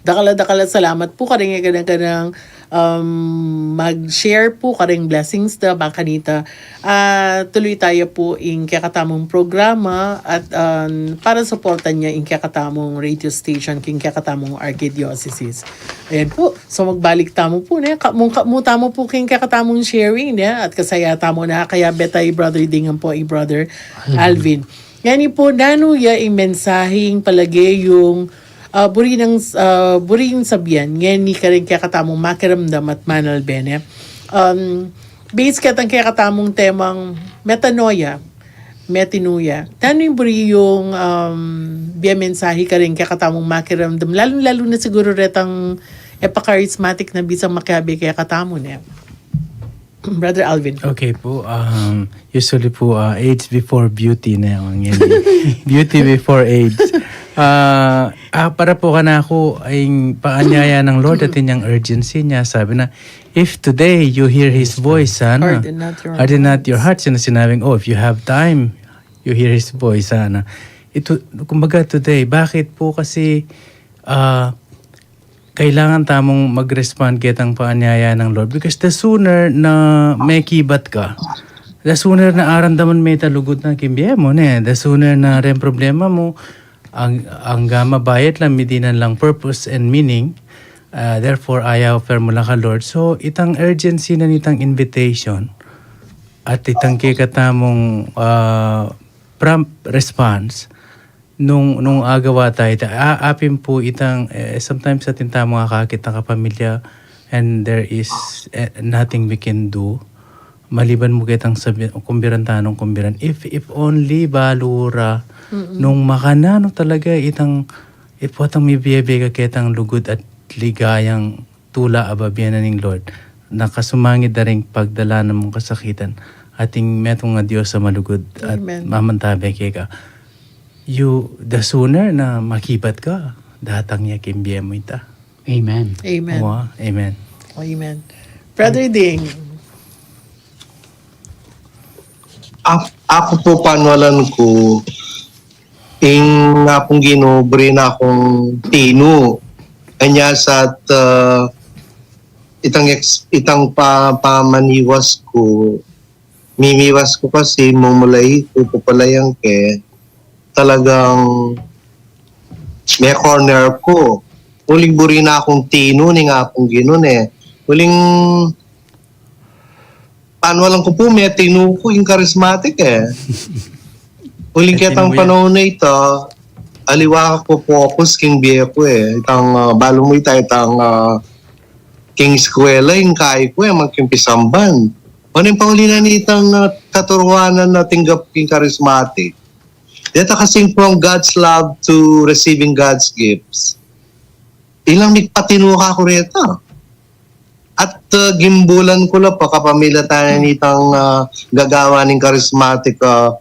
Dakal a dakal a salamat pu karing gana-ganang, um, mag-share pu karing blessings da, bang kanita, ah, tuluy taya pu ing kekatamung programa at, um, para suportan ya ing kekatamung radio station king kekatamung archdiocese. Ayan pu. So, magbalik tamu pu, ne? Ka-, mung, ka-, mu tamu pu king kekatamung sharing, ne? At kasaya tamu na, kaya betay, Brother Ding, ampo i Brother Alvin. Alvin. Ngeni pu, nanu ya ing mensaheng palage yung, ah, buri nang, ah, buri yung sabian. Ngeni karing kekatamung makiramdam at manalbe, ne? Um, base ketang kekatamung temang metanoia, metanoia. Nanu ing buri yung, um, bie mensahe karing kekatamung makiramdam? Lalu-lalu na siguru retang epa-charismatic na bisang makiabe kekatamu, ne? Brother Alvin. Okay pu. Um, usually pu, uh, age before beauty na yung yan. Beauty before age. Uh, ah, para pu kanaku, ing paanyaya nang Lord, atin yang urgency niya, sabi na, "If today you hear His voice," sana. Harden not your Harden not your hearts. Hearts, yung sinabing, "Oh, if you have time, you hear His voice," sana. Ito, kumbaga today, bakit pu kasi, ah, kailangan tamung mag-respond ketang paanyaya nang Lord. Because the sooner na mekibat ka, the sooner na aramdaman me ita lugud na king bie mu, ne? The sooner na reng problema mu, ang, angga mabayat la, mitinan lang purpose and meaning. Ah, therefore, aya offer mu la ka Lord. So, itang urgency na nitang invitation at itang kekatamung, ah, prompt response, nung, nung agawa taya ita, a-, apin pu itang, eh, sometimes atin tamung akakit a kapamilya, and there is, eh, nothing we can do. Maliban mu ketang sabi, kumbiran tanung kumbiran. If, if only balu ra, nung makananu talaga itang, if watang mibie-bie ka ketang lugud at ligayang tula a babie na ning Lord, na kasumangid da ring pagdala na mung kasakitan, atin metung a Dios a malugud at Amen. Mamantabe keka. You, the sooner na makibat ka, datang ya king bie mu ita. Amen. Amen. Wa, amen. Amen. Brother Ding. Ak-, aku pu, panualan ku, ing Apung Ginu, buri na kung tinu. Anya sa at, uh, itang ex-, itang pa-, pamaniwas ku, mimiwas ku kasi, mumulai ku, pupulayan ke, talagang me-corner ku. Uling buri na kung tinu ning Apung Ginu ne. Uling panualan ku pu, metinu ku ing charismatic e. Uling ketang panaun a ita, aliwa ku focus king bie ku e. Itang, ah, balu mu ita, itang, ah, king eskwela, ing kai ku e, mang king pisamban. Anu ing pangulinan itang, ah, katuruanan a tinggap king charismatic? Deta kasing from God's love to receiving God's gifts. Ilang migpatinu ka ku reta. At, ah, gimbulan ku la pa kapamilatan nitang, ah, gagawan ning charismatic, ah,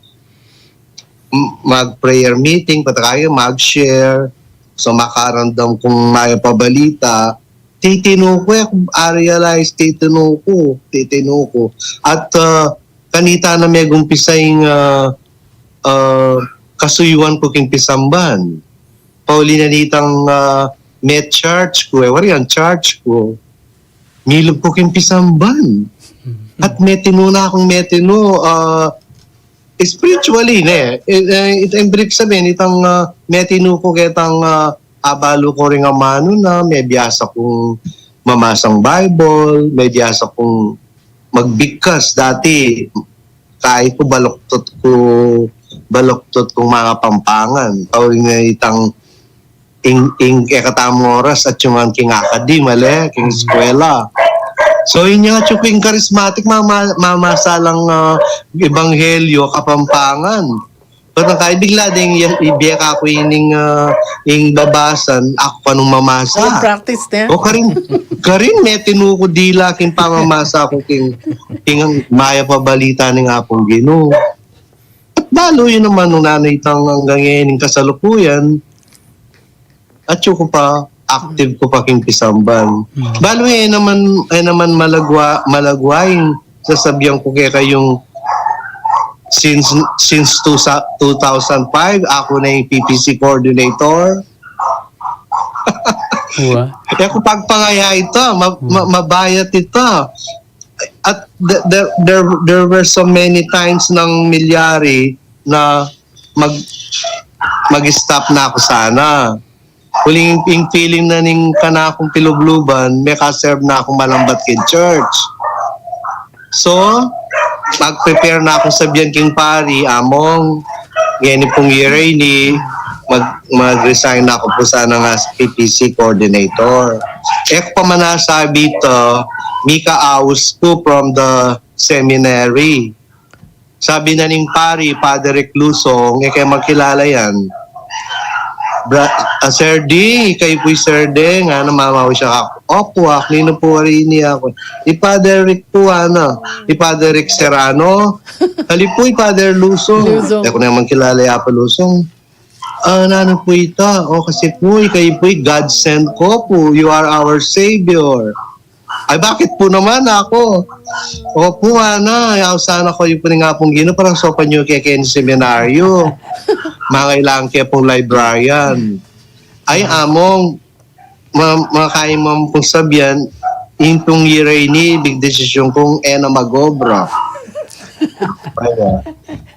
m-, mag-prayer meeting, patakayu, mag-share, so makarandam kung mayap a balita. Titinu ku e, I realize, titinu ku, titinu ku. At, ah, kanita na megumpisa ing, ah, ah, kasuyuan ku king pisamban. Pauli na nitang, ah, me-charge ku e, wari ang charge ku. Milub ku king pisamban. At metinu na kung metinu, ah, spiritually, ne? Eh, eh, it, ing ibig sabihin, itang, ah, metinu ku ketang, ah, abalu ku ring amanu na, mebiasa kung mamasang Bible, mebiasa kung magbigkas. Dati, kai ku baluktot ku, baluktot kung mga Pampangan. Pauli na itang ing, ing e katamung oras at yung king akadi, male, king eskwela. So, inya atyu king charismatic, mama-, mamasa lang, ah, ebanghelyo, Kapampangan. Pero nakaibig la ding ya-, ibie ka ku ining, ah, ing babasan, aku pa nung mamasa. Ay, practice na. O karin, karin, metinu ku dila king pamamasa ku king, king mayap a balita ning Apung Ginu. At balu yu naman nung nanay tang anggang e ning kasalukuyan, atyu ku pa, active ku pa king pisamban. Balu e naman, e naman malagwa, malagwa ing sasabian ku kekayung since, since two, sa-, two thousand five, aku na ing P P C coordinator. Wa. E ku pagpangaya ita, ma-, ma-, mabayat ita. At the-, there, there, there were so many times nang milyari na mag-, mag-stop na aku sana. Uling ing feeling na ning kanakung pilubluban, meka-serve na akung malambat king church. So, mag-prepare na akung sabian king pari, Among, ngeni pung year ini, mag-, mag-resign na aku pu sana nga P P C coordinator. E ku pa man nasabi ita, mika-aus ku from the seminary. Sabi na ning pari, Father Reclusong, e ke makilala yan. Bra-, ah, Sir D, kayu pu i Sir D, ngana, mamawi ya kaku. Opu, aku, ninu pu wari ini? Aku, i Father Rick pu, ngana. I Father Rick Serrano? Ali pu i Father Lusong. Lusong. E ku na man kilala ya pa Lusong. Ah, nanu pu ita? O, kasi pu, ikayu pu i God sent ku pu. You are our Savior. Ay, bakit pu naman? Aku, opu, ngana, ausan na kayu pu ning Apung Ginu para saupan yu ke keni seminaryo. Mangailangan ke pung librarian. Ay, Among, ma-, makaiman pung sabian, ing tung year ini, bigdesisyun kung e na mag-obra.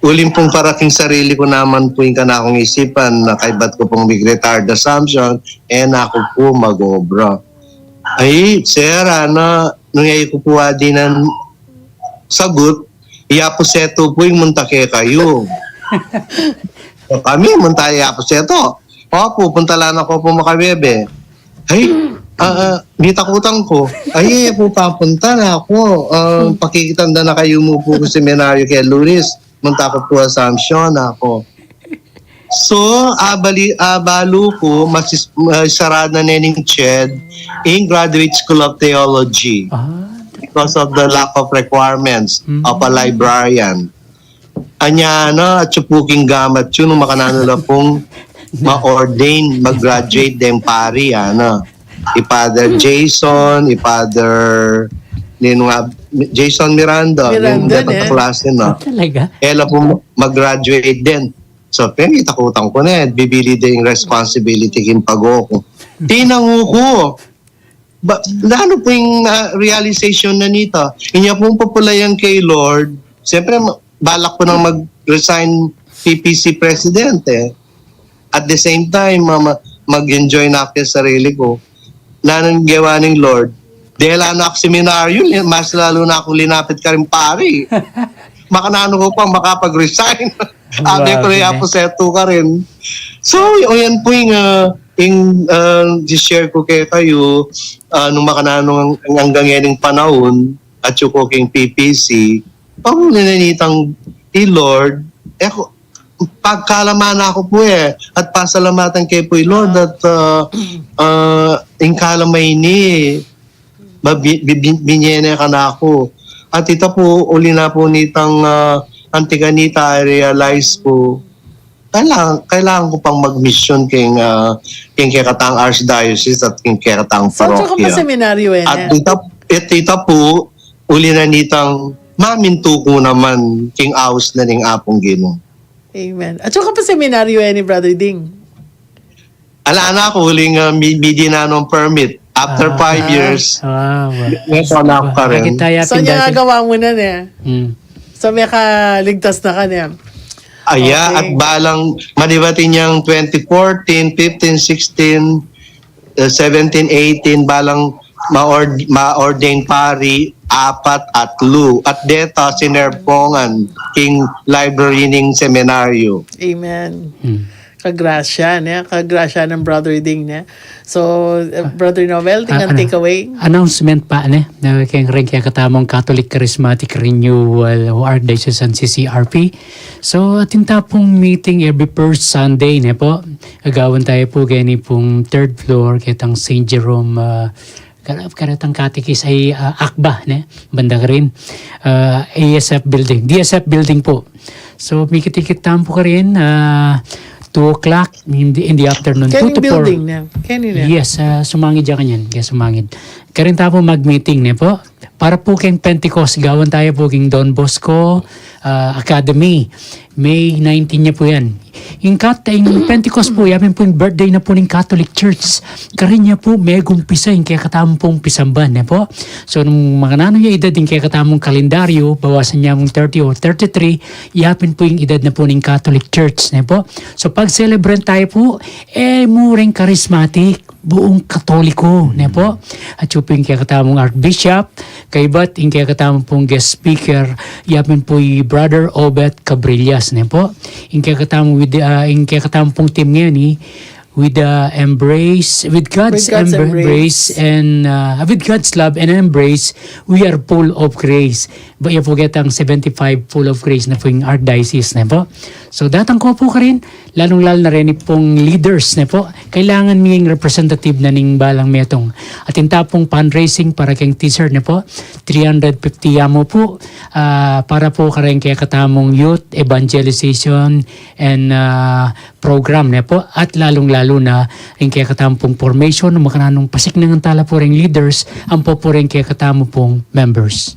Uling pung para king sarili ku naman pu ing kanakung isipan, na kaybat ku pung mig-retired Assumption, e na aku pu mag-obra. Ay, sir, ngana, nung e ku pu dinan sagut, i Apuseto pu ing munta kekayu. Kami, munta i Apuseto. Opu, punta la na ku pu makabebe. Ay, ah, ah, mitakutan ku. Ay, e pu papunta na aku. Ah, pakikitan da na kayu mu pu ku seminaryo ke Lunes. Munta ku pu Assumption, aku. So, abali-, abalu ku, masis-, ah, sarad na ne ning CHED ing Graduate School of Theology because of the lack of requirements of a librarian. Anya na, atyu pu king gamat yu, nung makananu la pung ma-ordain, mag-graduate deng pari, ngana. I Father Jason, i Father, ninu nga, Jason Miranda, Miranda, ninu nga ne? Kaklase na. Ah, talaga? E la pu mag-graduate din. So, pengitakutan ku ne, bibili ding responsibility king pago ku. Tinangu ku. Ba, lalo po yung, ah, realization na nita. Inya pong papalayan kay Lord, siyempre, ma-, balak ko nang mag-resign P P C president eh. At the same time, ma-, ma-, mag-enjoy na ako sa sarili ko. Nanang gawa ning Lord, dahil na ako seminaryo, li-, mas lalo na ako linapit karing pari. Makananu ko pang makapag-resign. Abi ko Grabe, rin eh. Apo setu karin. So, y-, yan po yung, ah, yung, ah, share ko kay kayo, ah, nung makananu ang, hanggang yan yung panahon, at yung ko king P P C, pamuli na nitang, "Eh, Lord, eh, ko, pagkalaman ako po eh, at pasalamatan kayo po, eh, Lord, at, ah, ah, yung kalamay ni, mabi-, bi-, bi-, binye na kanaku." At ita po, uli na po nitang, ah, antikanita, I realize ko, kailangan, kailangan ko pang mag-mission king, ah, king kekatang archdiocese at king kekatang So, tsaka pa parokya. Seminaryo, eh, At ne? Ita, at ita po, uli na nitang mamintu ko naman king aus na ning Apung Ginu. Amen. At saka pa seminaryo, eh, ni Brother Ding. Ala na ako, huling, ah, mi-, midi na nung permit. After Ah, five ah, years, ah, wa-, nasa na ako wa-, pa rin. Nakita ya So, pindati. Niya gawa mo na niya. Hmm. So, may kaligtas na ka niya. Aya, Okay. At balang, maliwati niyang twenty fourteen, fifteen, sixteen, uh, seventeen, eighteen, balang ma-ord-, ma-ordain pari, apat, atlu. At deta, sinerpongan, king library ning seminaryo. Amen. Hmm. Kagrasya, ne? Kagrasya ng Brother Ding, ne? So, uh, Brother Noel, Ah, tingnan ano? Takeaway? Announcement pa, ne? Na keng ring kekatamung Catholic Charismatic Renewal o Archdiocesan C C R P. So, atin ta pung meeting every first Sunday, ne po? Agawan tayo po keni pung third floor, ketang Saint Jerome, ah, kar-, karetang katikis ay, ah, akba, ne? Banda karin, ah, A S F building, D S F building po. So, mikit-ikit tamu po karin, ah, two o'clock in the, in the afternoon, Kening two to four. Building na? Kening na? Yes, ah, sumangid ya kanyan. Kaya sumangid. Karin tamu po mag-meeting, ne po? Para po keng Pentecost, gawan tayo po keng Don Bosco, ah, Academy. May nineteen ya po yan. Ing kat-, ing Pentecost po, yapin po ing birthday na po ning Catholic Church. Karin ya po, megumpisa ing kekatamung pisamban, ne po? So, nung makananu ya edad ing kekatamung kalendaryo, bawasan ya mung thirty or thirty-three, yapin po ing edad na po ning Catholic Church, ne po? So, pag-celebrant tayo po, eh, mu ring charismatic, buong Katoliko, ne po? At yung po ing kekatamung Archbishop, kaybat ing kekatamung pong guest speaker, yapin po i Brother Obet Cabrillas, ne po? Ing kekatamung with, ah, ing kekatamung pong team ngeni, with the embrace, with God's With God's embrace embrace. And, ah, with God's love and embrace, we are full of grace. Ba, ya po ketang seventy-five full of grace na po ing Archdiocese, ne po? So, datang ko po karin, lalong-lalo na rin pong leaders, ne po? Kailangan mi ing representative na ning balang metung. Atin ta pung fundraising para keng teaser, ne po? Three hundred fifty ya mu po, ah, para po kareng kekatamung youth evangelization and, ah, program, ne po? At lalong-lalo na ring kekatamung formation, makananung pasiknangan tala po ring leaders, ampo po ring kekatamung members.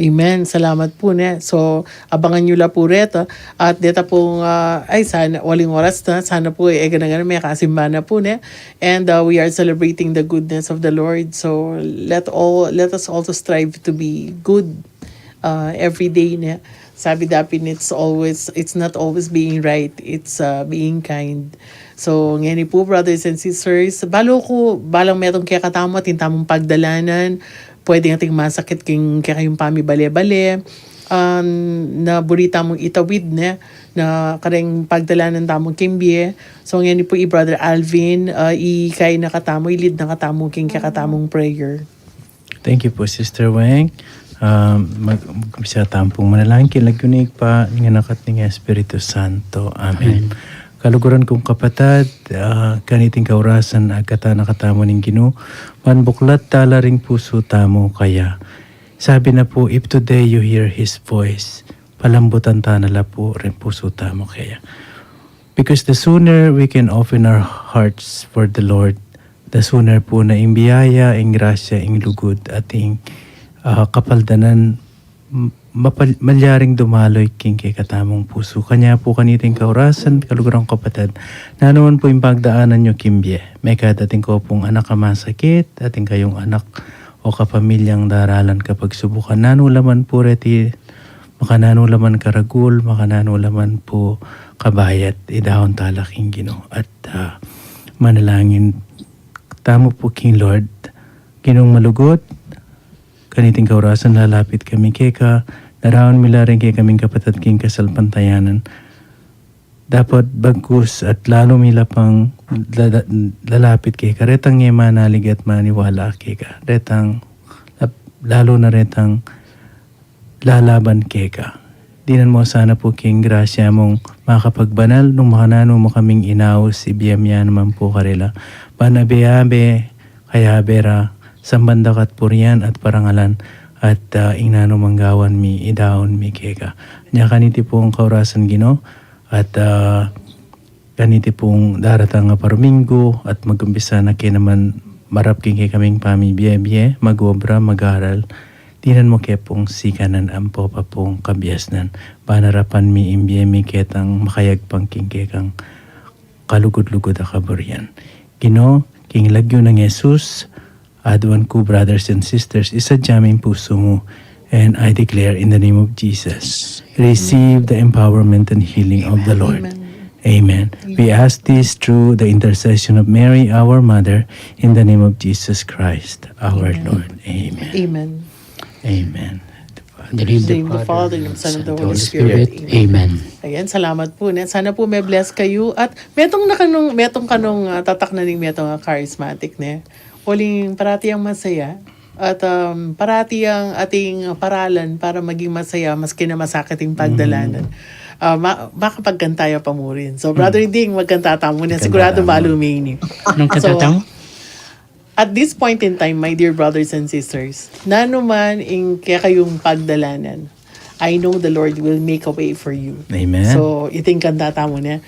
Amen. Salamat po, ne. So, abangan niyo la po reta. At deta pong, ah, ay, sana, walang oras na. Sana po, eh, gana-gana, may kasimba na po, ne. And, uh, we are celebrating the goodness of the Lord. So, let all, let us also strive to be good, uh, every day, ne. Sabi dapin, it's always, it's not always being right. It's, uh, being kind. So, ngeni po, brothers and sisters, balu ku, balang metung kekatamu, atin tamung pagdalanan, pwede ating masakit king kekayung pamibale-bale, um, na buri tamung itawid, ne, na kareng pagdalanan tamung kimbie. So, ngeni po i Brother Alvin, uh, ikay na katamu, i-lead na katamu king kekatamung prayer. Thank you po, Sister Weng. Um, mag-, mag-umpisa tamu pung manalangin. King lagyu ning Ibpa, ning Anak, at ning Espiritu Santo. Amen. Amen. Kaluguran kung kapatad, ah, kaniting kaurasan, agkatan na katamu ning Ginu, manbuklat tala ring pusu tamu kaya. Sabi na po, "If today you hear His voice," palambutan ta na la po ring pusu tamu kaya. Because the sooner we can open our hearts for the Lord, the sooner po na ing biyaya, ing grasya, ing lugud, at ing, ah, kapaldanan, m-, mapal-, malyaring dumaloy king kekatamung pusu. Kanya pu kaniting kaurasan, kaluguran kung kapatad, nanu man pu ing pagdaanan yu king bie, mekad atin ko pung anak a masakit, atin kayung anak o kapamilyang daralan kapagsubukan, nanu la man pu reti, makananu la man karagul, makananu la man pu kabayat, idaun tala king Ginu. At, ah, manalangin tamu pu king Lord. Ginung malugud, kaniting kaurasan lalapit kami keka, daraun mi la ring kekaming kapatad king kasalpantayanan. Dapat bagkus at lalu mi la pang lala-, lalapit keka, retang e manaligat maniwala keka, retang lap-, lalu na retang lalaban keka. Dinan mu sana pu king grasya mung makapagbanal, nung makananu mu kaming inaus, ibie mi ya naman pu karela, ban abe-abe, kayabe ra, samban da ka at purian at parangalan, at, ah, ing nanu mang gawan mi, idaun mi keka. Nya kaniti pung kaurasan, Ginu, at, ah, kaniti pung daratang a paruminggu, at mag-umpisa na ke naman marap king kekaming pamibie-bie, mag-obra, mag-aral. Dinan mu ke pung sikanan ampo pa pung kabiasnan, ban arapan mi ing bie mi ketang makayagpang king kekang kalugud-lugud a kaburian. Ginu, king lagyu nang Jesus, aduan ku, brothers and sisters, isadya mi ing pusu mu, and I declare in the name of Jesus, receive the empowerment and healing of the Lord. Amen. Amen. We ask this through the intercession of Mary, our Mother, in the name of Jesus Christ, our Lord. Amen. Amen. Amen. In the name of the Father, and the Son, and the Holy Spirit. Amen. Ayan, salamat po, ne? Sana po ma-bless kayo. At metung na kanung, metung kanung, ah, tatak na ning metung a charismatic, ne? Uling parati yang masaya. At, um, parati yang ating paralan para maging masaya, maski na masakit ing pagdalanan. Ah, ma-, makapagkanta ya pa mu rin. So, Brother Ding, magkanta tamu, ne? Sigurado balu mi ini. Anong kanta tamu? At this point in time, my dear brothers and sisters, nanu man ing kekayung pagdalanan, I know the Lord will make a way for you. Amen. So, iting kanta tamu, ne?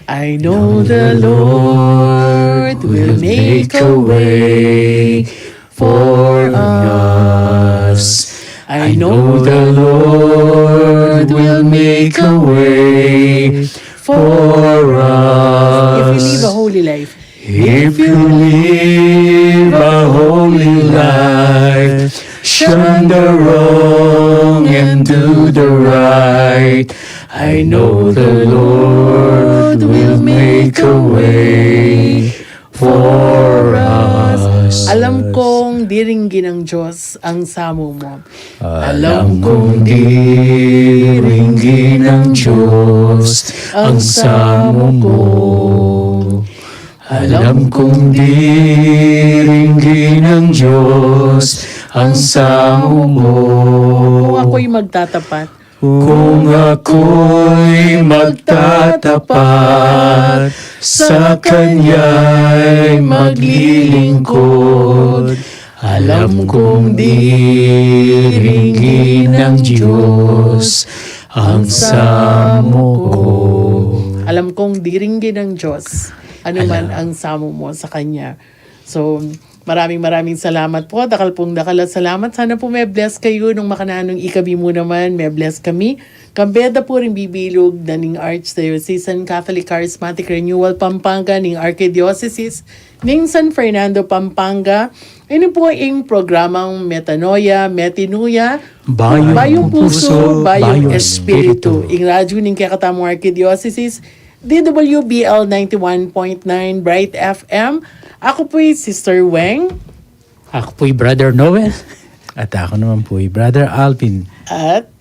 I know the Lord will make a way for us. I know the Lord will make a way for us. If you live a holy life, if you live a holy life, shun the wrong and do the right, I know the Lord will make a way for us. Alam kong diringgin ng Diyos ang samu mo. Alam kong diringgin ng Diyos ang samu mo. Alam kong diringgin ng Diyos ang samu mo. Kung ako'y magtatapat. Kung ako'y magtatapat, sa Kanya'y maglilingkod, alam kong diringgin ng Diyos ang samu ko. Alam kong diringgin ng Diyos anuman ang samu mo sa Kanya. So, maraming, maraming salamat po. Dakal pong dakal a salamat. Sana po ma-bless kayo nung makananung ikami mu naman ma-bless kami. Kambe da po ring bibilug na ning Archdiocesan Catholic Charismatic Renewal Pampanga, ning Archdiocese ning San Fernando, Pampanga. Ini po ing programang Metanoia, Metanoia, Bayung Puso, Bayung Espiritu. Ing radyu ning kekatamung Archdiocese, D W B L ninety-one point nine Bright F M. Ako po'y Sister Weng. Ako po'y Brother Noel. At ako naman po'y Brother Alvin. At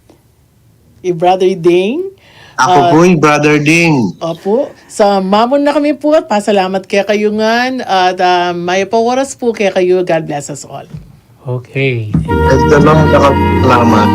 i Brother Ding. Ako po'y Brother Ding. Opo. Sa mamun na kami po at pasalamat kekayu ngan. At, ah, mayap a oras po kekayu. God bless us all. Okay. Praise the Lord. Salamat.